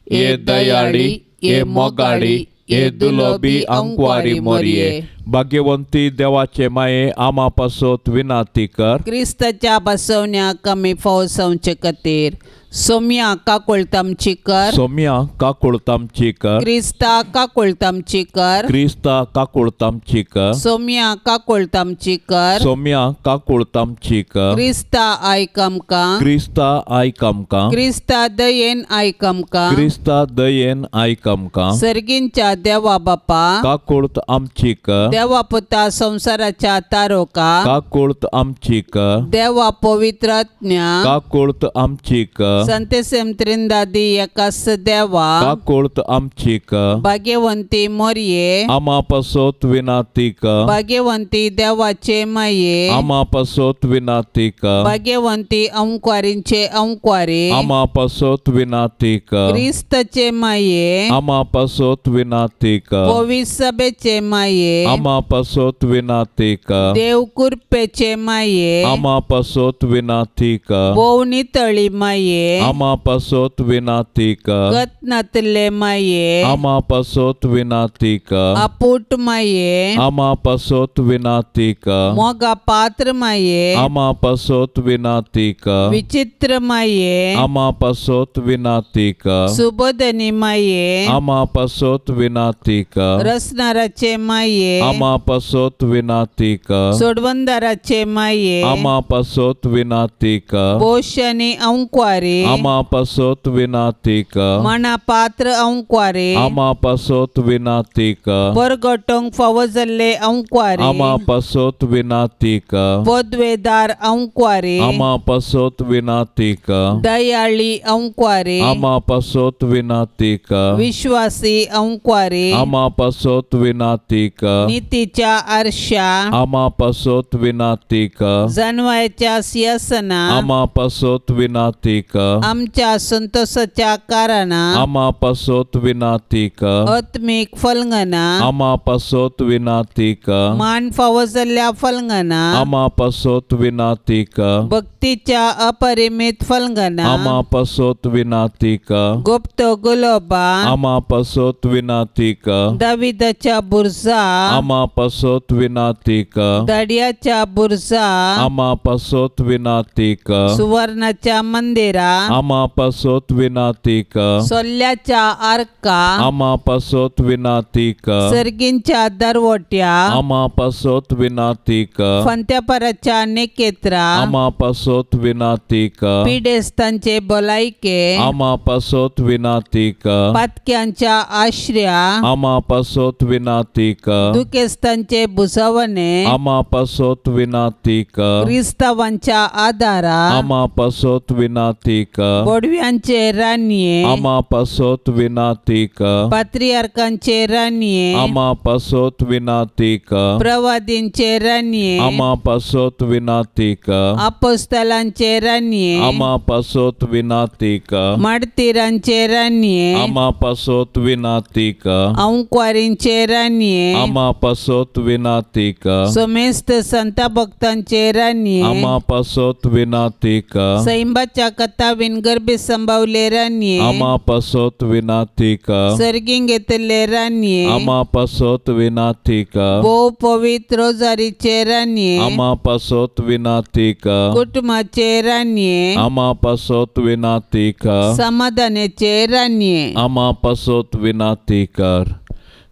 [SPEAKER 1] हे दयाळी हे मोगाळी हे दुलोबी अंकवारी मोरये भाग्यवंती देवाचे माये आमा पासत विनंती कर।
[SPEAKER 2] क्रिस्ताच्या बसवण्याक आमी फौसवचे खातीर सोम्या काकुळतामची कर।
[SPEAKER 1] सोम्या काकुळतामची कर।
[SPEAKER 2] क्रिस्ता काकुळतामची कर।
[SPEAKER 1] क्रिस्ता काकुळतामची कर।
[SPEAKER 2] सोम्या काकुळतामची कर।
[SPEAKER 1] सोम्या काकुळतामची कर।
[SPEAKER 2] क्रिस्ता आयक आमकां।
[SPEAKER 1] क्रिस्ता आयक आमकां।
[SPEAKER 2] क्रिस्ता दयेन आयक आमकां।
[SPEAKER 1] क्रिस्ता दयेन आयक आमकां।
[SPEAKER 2] सर्गींच्या देवा बापा
[SPEAKER 1] काकुळत आमची कर।
[SPEAKER 2] देवा पुता संसाराच्या तारोका
[SPEAKER 1] काकुळत आमची कर।
[SPEAKER 2] देवा पवित्र आत्म्या
[SPEAKER 1] काकुळत आमची कर।
[SPEAKER 2] संतेसेम त्रिंदादी एकास देवा
[SPEAKER 1] काकुळत आमची कर।
[SPEAKER 2] भाग्यवंती मोरये
[SPEAKER 1] आमा पासत विनंती कर।
[SPEAKER 2] भाग्यवंती देवाचे माये
[SPEAKER 1] आमा पासत विनंती कर।
[SPEAKER 2] भाग्यवंती अंकवारींचे अंकवारी
[SPEAKER 1] आमा पासत विनंती कर।
[SPEAKER 2] क्रिस्ताचे माये
[SPEAKER 1] आमा पासत विनंती कर।
[SPEAKER 2] पवित्र सभेचे माये
[SPEAKER 1] आमा पासत विनंती कर।
[SPEAKER 2] देव कृपेचे माये
[SPEAKER 1] आमा पासत विनंती कर।
[SPEAKER 2] भोव नितळी माये
[SPEAKER 1] आमा पासत विनंती कर।
[SPEAKER 2] गत नातले माये
[SPEAKER 1] आमा पासत विनंती कर।
[SPEAKER 2] आपूट माये
[SPEAKER 1] आमा पासत विनंती कर।
[SPEAKER 2] मोगा पात्र माये
[SPEAKER 1] आमा पासत विनंती कर।
[SPEAKER 2] विचित्र माये
[SPEAKER 1] आमा पासत विनंती कर।
[SPEAKER 2] सुबोधनी माये
[SPEAKER 1] आमा पासत विनंती कर।
[SPEAKER 2] रसनाराचे माये
[SPEAKER 1] आमा पासत विनंती कर।
[SPEAKER 2] सोडवंदाराचे माये
[SPEAKER 1] आमा पासत विनंती कर।
[SPEAKER 2] पोषणी अंकवारी
[SPEAKER 1] आमा पासत विनंती कर।
[SPEAKER 2] मना पात्र अंकवारी
[SPEAKER 1] आमा पासत विनंती कर।
[SPEAKER 2] परगटोंक फावो जाल्ले अंकवारी
[SPEAKER 1] आमा पासत विनंती कर।
[SPEAKER 2] पदवेदार अंकवारी
[SPEAKER 1] आमा पासत विनंती कर।
[SPEAKER 2] दयाळी अंकवारी
[SPEAKER 1] आमा पासत विनंती कर।
[SPEAKER 2] विश्वासी अंकवारी
[SPEAKER 1] आमा पासत विनंती कर।
[SPEAKER 2] नीतीच्या आरशा
[SPEAKER 1] आमा पासत विनंती कर।
[SPEAKER 2] जनवायच्या सिंहासना
[SPEAKER 1] आमा पासत विनंती कर। कर।
[SPEAKER 2] आमच्या संतोषाच्या कारणां
[SPEAKER 1] आमा पासत विनाती कर।
[SPEAKER 2] आत्मीक फलंगना
[SPEAKER 1] आमा पासत विनाती कर।
[SPEAKER 2] मान फावो जाल्ल्या फलंगना
[SPEAKER 1] आमा पासत विनाती कर।
[SPEAKER 2] भक्तीच्या अपरिमित फलंगना
[SPEAKER 1] आमा पासत विनाती कर।
[SPEAKER 2] गुप्त गुलोबा
[SPEAKER 1] आमा पासत विनाती कर।
[SPEAKER 2] दाविदाच्या बुरजा
[SPEAKER 1] आमा पासत विनाती कर।
[SPEAKER 2] दड्याच्या बुरजा
[SPEAKER 1] आमा पासत विनाती कर।
[SPEAKER 2] सुवर्णाच्या मंदिरा
[SPEAKER 1] आमा पासत विनाती कर।
[SPEAKER 2] सोल्ल्याच्या आर्का
[SPEAKER 1] आमा पासत विनाती कर।
[SPEAKER 2] सर्गींच्या दरवट्या
[SPEAKER 1] आमा पासत विनाती कर।
[SPEAKER 2] फंत्यापराच्या नेकेत्रा
[SPEAKER 1] आमा पासत विनाती कर।
[SPEAKER 2] पिडेस्तांचे भलायके
[SPEAKER 1] आमा पासत विनाती कर।
[SPEAKER 2] पातक्यांच्या आश्र्या
[SPEAKER 1] आमा पासत विनाती कर।
[SPEAKER 2] दुखेस्तांचे भुजवणे
[SPEAKER 1] आमा पासत विनाती कर।
[SPEAKER 2] क्रिस्तावांच्या आदारा
[SPEAKER 1] आमा पासत विनाती कर।
[SPEAKER 2] बोडव्यांचे रानये
[SPEAKER 1] आमा पासत विनाती कर।
[SPEAKER 2] पात्रियार्कांचे रानये
[SPEAKER 1] आमा पासत विनाती कर।
[SPEAKER 2] प्रवादींचे रानये
[SPEAKER 1] आमा पासत विनाती कर।
[SPEAKER 2] अपोस्तलांचे रानये
[SPEAKER 1] आमा पासत विनाती कर।
[SPEAKER 2] मार्तीरांचे रानये
[SPEAKER 1] आमा पासत विनाती कर।
[SPEAKER 2] अंकुवारींचे रानये
[SPEAKER 1] आमा पासत विनाती कर।
[SPEAKER 2] समेस्त संता भक्तांचे रानये
[SPEAKER 1] आमा पासत विनाती कर।
[SPEAKER 2] सैंबाच्या कथावीन गर्भे संभावले रानये
[SPEAKER 1] आमा पासत विनाती कर।
[SPEAKER 2] सर्गींग घेतले रानये
[SPEAKER 1] आमा पासत विनाती कर।
[SPEAKER 2] भोव पवित्र रोजारीचे रानये
[SPEAKER 1] आमा पासत विनाती कर।
[SPEAKER 2] कुटुंबाचे रानये
[SPEAKER 1] आमा पासत विनाती कर।
[SPEAKER 2] समाधानाचे रानये
[SPEAKER 1] आमा पासत विनाती कर।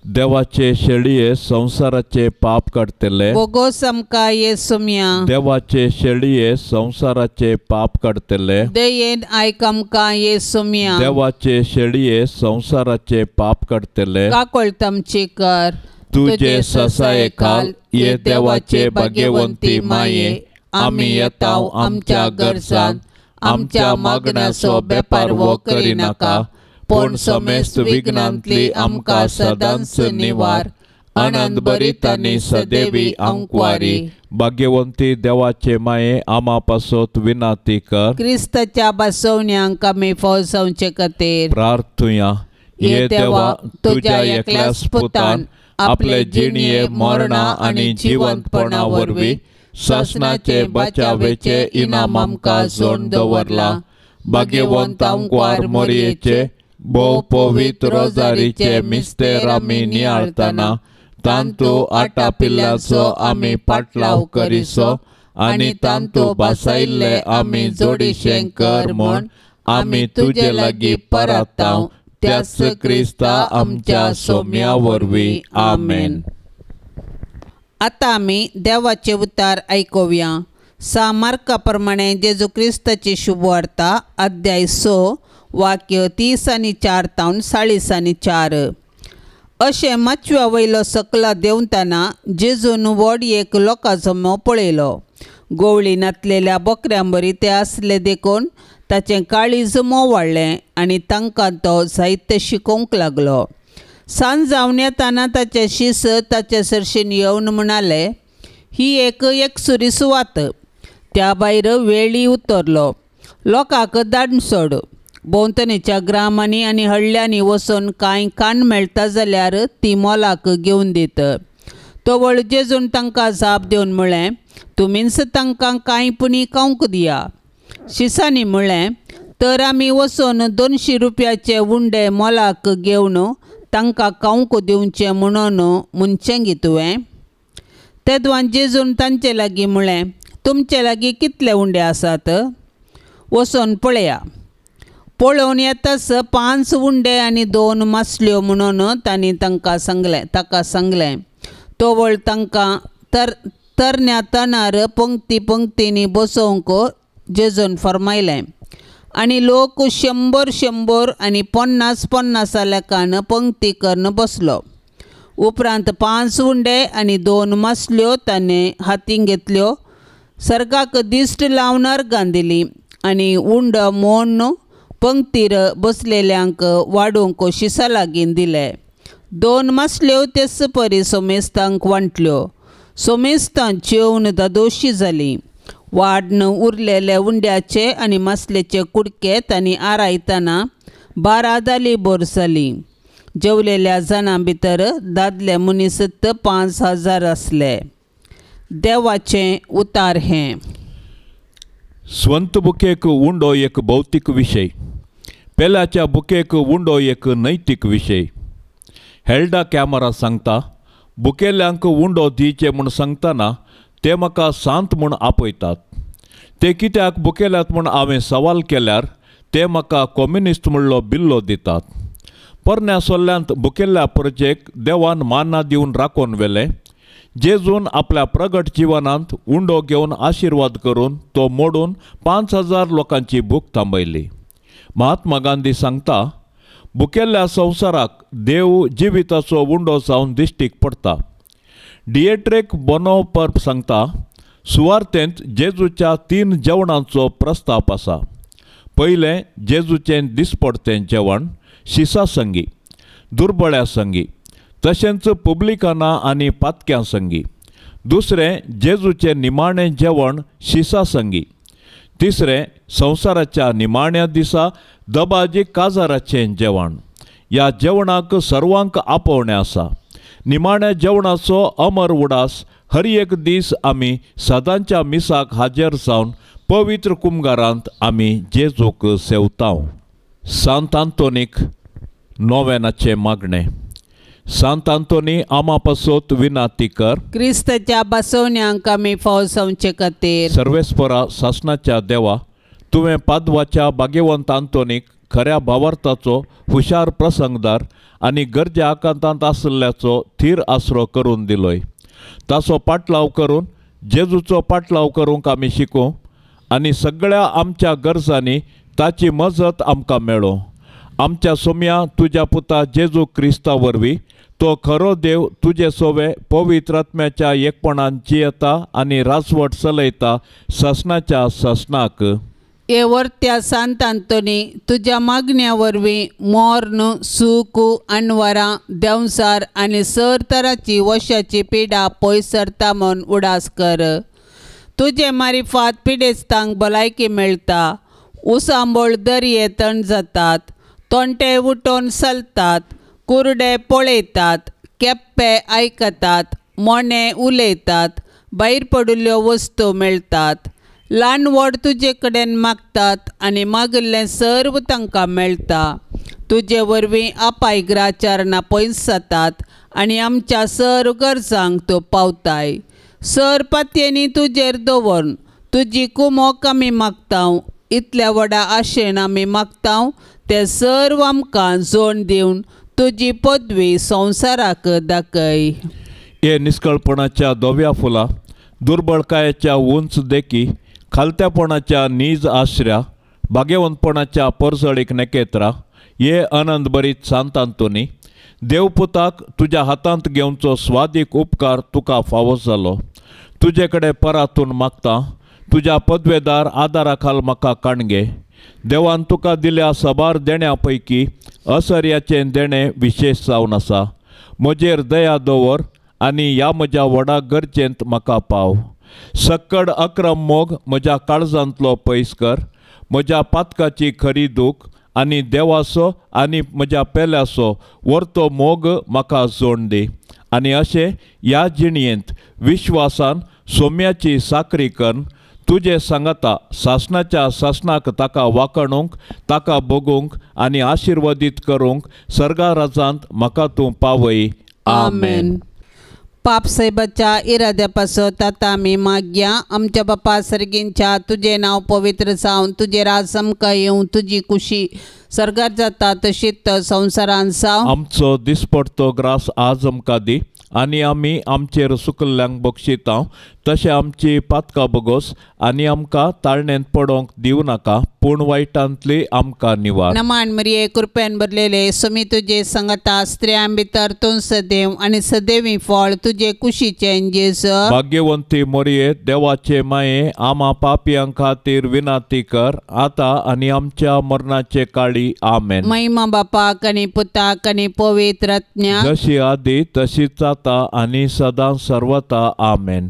[SPEAKER 1] देवाचे शेळये संसाराचे पाप काडटले
[SPEAKER 2] बोगोस आमकां येसुम्या।
[SPEAKER 1] देवाचे शेळये संसाराचे पाप काडटले
[SPEAKER 2] दयेन आयक आमकां येसुम्या।
[SPEAKER 1] देवाचे शेळये संसाराचे पाप काडटले
[SPEAKER 2] काकळत आमची कर।
[SPEAKER 1] तुजे ससायेखाल ये देवाचे भाग्यवंती माये आमी येताव आमच्या गरजान आमच्या मागण्याचो बेपारवो करिनाका पूण समेस्त विघ्नांतली आमकां सदांच निवार। आनंद भरीत आनी सदैवी आंकवारी भाग्यवंती देवाचे माये आमा पासत विनाती कर।
[SPEAKER 2] क्रिस्ताच्या बसवण्यांक आमी फौजवचे खातीर
[SPEAKER 1] प्रार्थुया। ये देवा तुज्या एकल्याच पुतान आपले जिणये मरणा आनी जिवंतपणा वरवीं सासणाचे बचावेचे इनाम आमकां जोड दवरला। भाग्यवंत आंकवार मोरयेचे भोव पवित्र रोजारीचे मिस्तेर आमी नियाळतना तांतू आटापिल्ल्याचो आमी पाटलाव करिसो आनी तांतू बासायिल्ले आमी जोडीशें कर म्हूण आमी तुजे लागीं परताव त्याच क्रिस्ता आमच्या सोम्या वरवीं आमेन।
[SPEAKER 2] आतां आमी देवाचे उतार आयकुया। सा मार्का प्रमाणे जेजू क्रिस्ताची शुभवार्ता अध्याय 6 वाक्य 30 आनी 4 तावन 40 आनी 4। अशें माचव्या वयलो सकला देंवतना जेजून व्हड एक लोकांचो जमो पळयलो। गोवळी नातलेल्या बोकऱ्यां बरी ते आसले देखून ताचें काळीज मोवाळ्ळें आनी तांकां तो जायतें शिकोवंक लागलो। सांज जावन येताना ताचे शीस ताचे सरशीन येवन म्हणाले, ही एक एकसुरी सुवात, त्या भायर वेळी उतरलो, लोकांक दाड सोड। भोंवतणीच्या ग्रामांनी आनी हळ्ळ्यांनी वचून कांय कान मेळटा जाल्यार ती मोलाक घेवन दित। तवळ जेजून तांकां जाप दिवन म्हळें, तुमीच तांकां कांय पुणी खावंक दिया। शिसांनी म्हळें, तर आमी वचून 200 रुपयाचे उंडे मोलाक घेवन तांकां खावंक दिवचें म्हणून म्हणचें गी तुवें? तेदवान जेजून तांचे लागीं म्हळें, तुमचे लागीं कितले उंडे आसात? वचून पळया। पळोवन येताच 5 उंडे आनी 2 मासल्यो म्हणून तांणी तांकां सांगलें ताका सांगलें। तवळ तांकां तरण्या तणार पंक्ती पंक्तींनी बसोवंक जेजून फर्मायलें आनी लोक 100 100 आनी 50 50 लेखान पंक्ती करून बसलो। उपरांत 5 उंडे आनी 2 मासल्यो ताणें हातीं घेतल्यो, सर्गाक दिश्ट लावन अर्गां दिली आनी उंडो मोडून पंक्तीर बसलेल्यांक वाडूंक शिसा लागीं दिले। 2 मासल्यो तेच परी सोमेस्तांक वांटल्यो। सोमेस्तां जेवन धादोशी जालीं। वाड्न उरलेले उंड्याचे आनी मासलेचे कुडके तांणी आरायतना 12 दाली बोर जाली. जेवलेल्या जाणां भितर दादले मनीस 5000 आसले. देवाचें उतार हें.
[SPEAKER 1] स्वंत बुकेक उंडो एक भौतीक विशय, पेल्याच्या बुकेक उंडो एक नैतीक विशय. हेल्डा कॅमरा सांगता, बुकेल्यांक उंडो दिवचे म्हूण सांगतना ते म्हाका सांत म्हूण आपयतात. ते कित्याक बुकेल्यात म्हूण हांवें सवाल केल्यार ते म्हाका कम्युनिस्ट म्हणलो बिल्लो दितात. पोरण्या सोल्ल्यांत बुकेल्ल्या प्रजेक देवान मान्ना दिवन राखून व्हेलें. जेजून आपल्या प्रगट जिवनांत उंडो घेवन आशिर्वाद करून तो मोडून 5000 लोकांची भूक थांबयली. महात्मा गांधी सांगता, बुकेल्ल्या संवसाराक देव जिविताचो उंडो जावन दिश्टीक पडटा. डिएट्रेक बोनोपर्प सांगता, सुवार्तेंत जेजूच्या 3 जेवणांचो प्रस्ताप आसा. पयलें जेजूचें दिसपडतें जेवण शिसा संगी, दुर्बळ्या संगी, तशेंच पुब्लिकाना आनी पातक्यां संगी. दुसरें जेजूचें निमाणें जेवण शिसा संगी. तिसरें संवसाराच्या निमाण्या दिसा दबाजी काजाराचें जेवण. ह्या जेवणाक सर्वांक आपोवणें आसा. निमाण्या जेवणाचो अमर उडास हर एक दीस आमी सदांच्या मिसाक हाजीर जावन पवित्र कुमगारांत आमी जेजूक सेवतांव. सांत आंतोनीक नोवेनाचें मागणें. सांत आंतोनी आमा पासत विनाती कर,
[SPEAKER 2] क्रिस्ताच्या बसवण्यांक आमी फाव जावचे खातीर.
[SPEAKER 1] सर्वेस्परा सासणाच्या देवा, तुवें पादवाच्या भाग्यवंत आंतोनीक खऱ्या भावार्थाचो हुशार प्रसंगदार आनी गरजे आकांतांत आशिल्ल्याचो थीर आसरो करून दिलोय. ताचो पाटलाव करून जेजूचो पाटलाव करूंक आमी शिकूं आनी सगळ्या आमच्या गरजांनी ताची मजत आमकां मेळो. आमच्या सोम्या तुज्या पुता जेजू क्रिस्ता वरवीं तो खरो देव तुजे सोवे पवित्र आत्म्याच्या एकपणान जियेता आनी राजवट चलयता ससनाच्या ससनाक.
[SPEAKER 2] हे वर्त्या सांत आंतोनी, तुज्या मागण्या वरवीं मोर्न, सूख, अनवरां, देंवसार आनी सर तराची वशाची पिडा पयस सरता म्हूण उडास कर. तुजे मारिफात पिडेस्तांक भलायकी मेळटा, उसांबोळ दर्ये तण जातात, तोंटे उठोवन चलतात, कुरडे पळयतात, केप्पे आयकतात, मोने उलयतात, भायर पडिल्ल्यो वस्तू मेळटात. ल्हान व्हड तुजे कडेन मागतात आनी मागिल्लें सर्व तांकां मेळटा. तुजे वरवीं अपायग्राचारणां पयस जातात आनी आमच्या सर्व गरजांक तूं पावताय. सर पातयेंनी तुजेर दवरून तुजी कुमोक आमी मागता. इतल्या व्हडा आशेन आमी मागता ते सर्व आमकां जोड दिवन तुजी पदवी संवसाराक दाखय.
[SPEAKER 1] हे निस्कळपणाच्या धव्या फुलां, दुर्बळकायेच्या उंच देखी, खालत्यापणाच्या नीज आश्र्या, भाग्यवंतपणाच्या परजळीक नखेत्रां, हे आनंद भरीत सांत आंतोनी, देवपुताक तुज्या हातांत घेवचो स्वादीक उपकार तुका फावो जालो. तुजे कडेन परातून मागता, तुज्या पदवेदार आदारा खाल म्हाका काणगे. देवान तुका दिल्या सबार देण्या पैकी असर्याचें देणें विशेश जावन आसा. म्हजेर दया दवर आनी ह्या म्हज्या व्हडा गरजेंत म्हाका पाव. सक्कड अक्रम मोग म्हज्या काळजांतलो पयस कर. म्हज्या पातकाची खरी दूख आनी देवाचो आनी म्हज्या पेल्याचो वरतो मोग म्हाका जोड दी. आनी अशें ह्या जिणयेंत विश्वासान सोम्याची साकरी करून तुजे सांगाता सासणाच्या सासणाक ताका वाखणूंक, ताका भोगूंक आनी आशिर्वादीत करूंक सर्गा राजांत म्हाका तूं पावय. आमेन.
[SPEAKER 2] पाप साहेबाच्या इराद्या पासत आतां आमी मागया. आमच्या बापा सर्गींच्या, तुजें नांव पवित्र जावन तुजें राज आमकां येवं, तुजी कुशी सर्गार जाता तशीच संवसारान जावं.
[SPEAKER 1] आमचो दिसपडतो ग्रास आज आमकां दी आनी आमी आमचेर सुकल्ल्यांक बक्षिता तशें आमची पातकां बगोस आनी आमकां ताळणेंत पडोवंक दिवं नाका, पूण वायटांतली आमकां निवार.
[SPEAKER 2] नमान मरिये, कृपेन भरलेले, सुमी तुजे संगता, स्त्रियां भितर तूं सदैव आनी सदैवी फळ तुजे कुशीचें जेजू.
[SPEAKER 1] भाग्यवंती मोरये, देवाचे माये, आमा पापयां खातीर विनाती कर आतां आनी आमच्या मरणाचे काळी. आमेन.
[SPEAKER 2] महिमा बापाक आनी पुताक आनी पवित्र आत्म्याक,
[SPEAKER 1] जशी आदी तशीच आतां आनी सदां सर्वता. आमेन.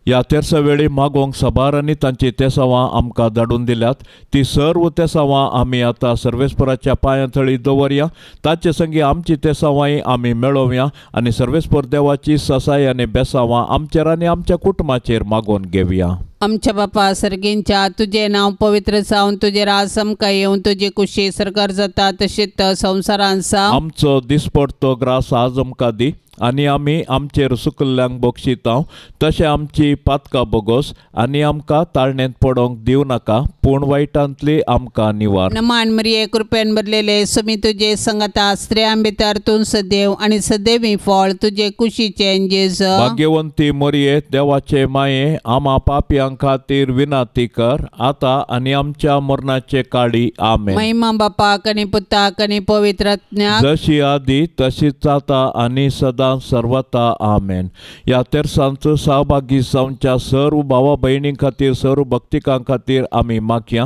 [SPEAKER 1] ह्या तेरसा वेळी मागोवंक साबार आनी तांची तेसावां आमकां धाडून दिल्यात. ती सर्व तेसावां आमी आतां सर्वेस्पराच्या पांयां थळी दवरया. ताचे संगी आमची तेसावांय आमी मेळोवया आनी सर्वेस्पर देवाची ससाय आनी बेसावां आमचेर आनी आमच्या कुटुंबाचेर मागोवन घेवया.
[SPEAKER 2] आमच्या बापा सर्गींच्या तुजें नांव पवित्र जावन तुजें राज आमकां येवन तुजी कुशी सरकार जाता तशीच संवसारांत जावं.
[SPEAKER 1] आमचो दिसपडतो ग्रास आज आमकां दी आनी आमी आमचेर सुकल्ल्यांक बक्षितांव तशें आमची पातकां बोगोस आनी आमकां ताळणेंत पडोवंक दिवं नाका पूण वायटांतली आमकां निवार.
[SPEAKER 2] नमान मरिये कृपेन भरलेले समी तुजे संगता स्त्रियां भितर तूं सदैव आनी सदैवी फळ तुजे कुशीचें जेजू.
[SPEAKER 1] भाग्यवंती मरिये देवाचे माये आमा पापयां खातीर विनंती कर आतां आनी आमच्या मरणाचे काळी. आमेन.
[SPEAKER 2] महिमा बापाक आनी पुताक आनी पवित्र आत्म्याक
[SPEAKER 1] जशी आदी तशीच आतां आनी सदां सर्वता. आमेन. ह्या तेरसांचो सहभागी जावच्या सर्व भावा भयणीं खातीर सर्व भक्तिकां खातीर आमी मागया.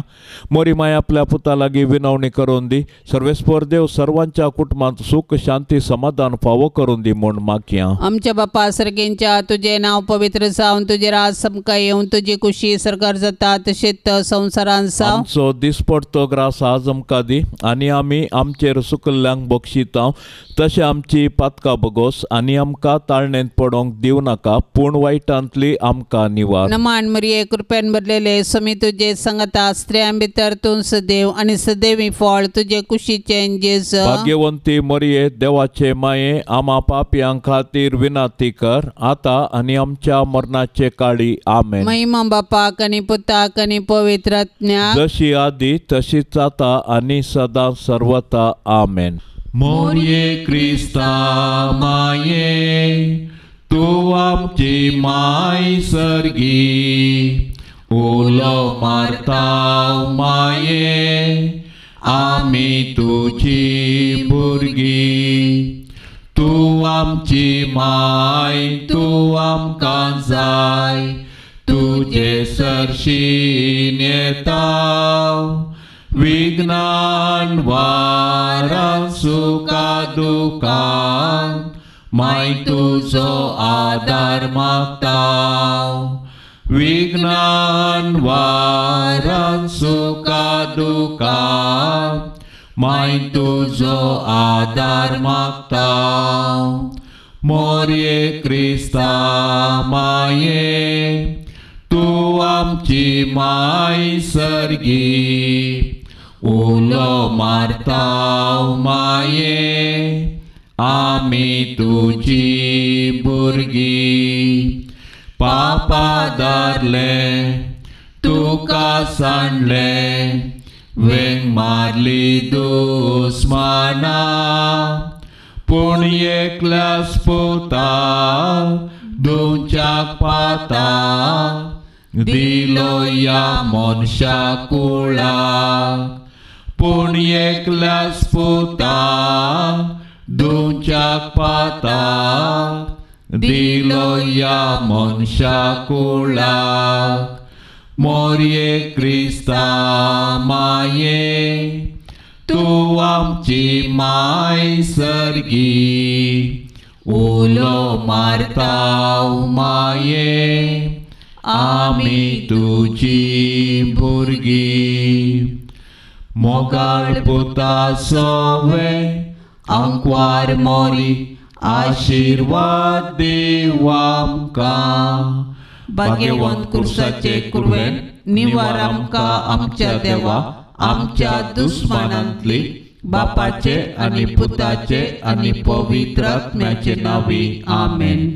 [SPEAKER 1] मोरी माय आपल्या पुता लागीं विनवणी करून दी. सर्वेस्पर देव सर्वांच्या कुटुंबांत सुख शांती समाधान फावो करून दी म्हूण मागया.
[SPEAKER 2] आमच्या बापा सर्गींच्या तुजें नांव पवित्र जावन तुजें राज आमकां येवन तुजी कुशी सरकार जाता तशीच संवसारांत जावं.
[SPEAKER 1] आमचो दिसपडतो ग्रास आज आमकां दी आनी आमी आमचेर सुकल्ल्यांक बक्षितांव तशें आमची पातकां बोगोस आनी आमकां ताळणेंत पडोवंक दिवं नाका पूण वायटांतली आमकां निवार.
[SPEAKER 2] नमान मरिये कृपेन भरलेले समी तुजे संगता स्त्रियां भितर तूं सदैव आनी सदैवी फळ तुजे कुशीचें जेजू.
[SPEAKER 1] भाग्यवंती मरिये देवाचे माये आमा पापयां खातीर विनंती कर आतां आनी आमच्या मरणाचे काळी. आमेन.
[SPEAKER 2] महिमा बापाक आनी पुताक आनी पवित्र आत्म्याक
[SPEAKER 1] जशी आदी तशीच आतां आनी सदां सर्वता. आमेन. मोरये क्रिस्ता माये तूं आमची माय सर्गी उलो मारता माये आमी तुजी भुरगीं. तूं आमची माय तूं आमकां जाय तुजे सरशीन येता विघ्नान वारान सुखा दुखान माय तुजो आदार मागता. विघ्नान वारान सुखा दुखान माय तुजो आदार मागता. मोरये क्रिस्ता माये तूं आमची माय सर्गी उलो मारता माये आमी तुजी भुरगीं. पापा धरले तुका सांडले वेंग मारली दुस्माना पूण एकल्याच पुता दिवच्याक पाता दिलो ह्या मनशा कुळाक. पूण एकल्याच पुता दिवच्याक पाता दिलो ह्या मनशा कुळाक. मोरये क्रिस्ता माये तूं आमची माय सर्गी उलो मारता माये आमी तुजी भुरगीं. मोगाळ पुता सोवे आंकवार मोरी आशिर्वाद दीव आमकां. भाग्यवंत कुर्साचे कुरवेन निवार आमकां आमच्या देवा आमच्या दुस्मानांतली बापाचे आनी पुताचे आनी पवित्र आत्म्याचे नांवी. आमेन.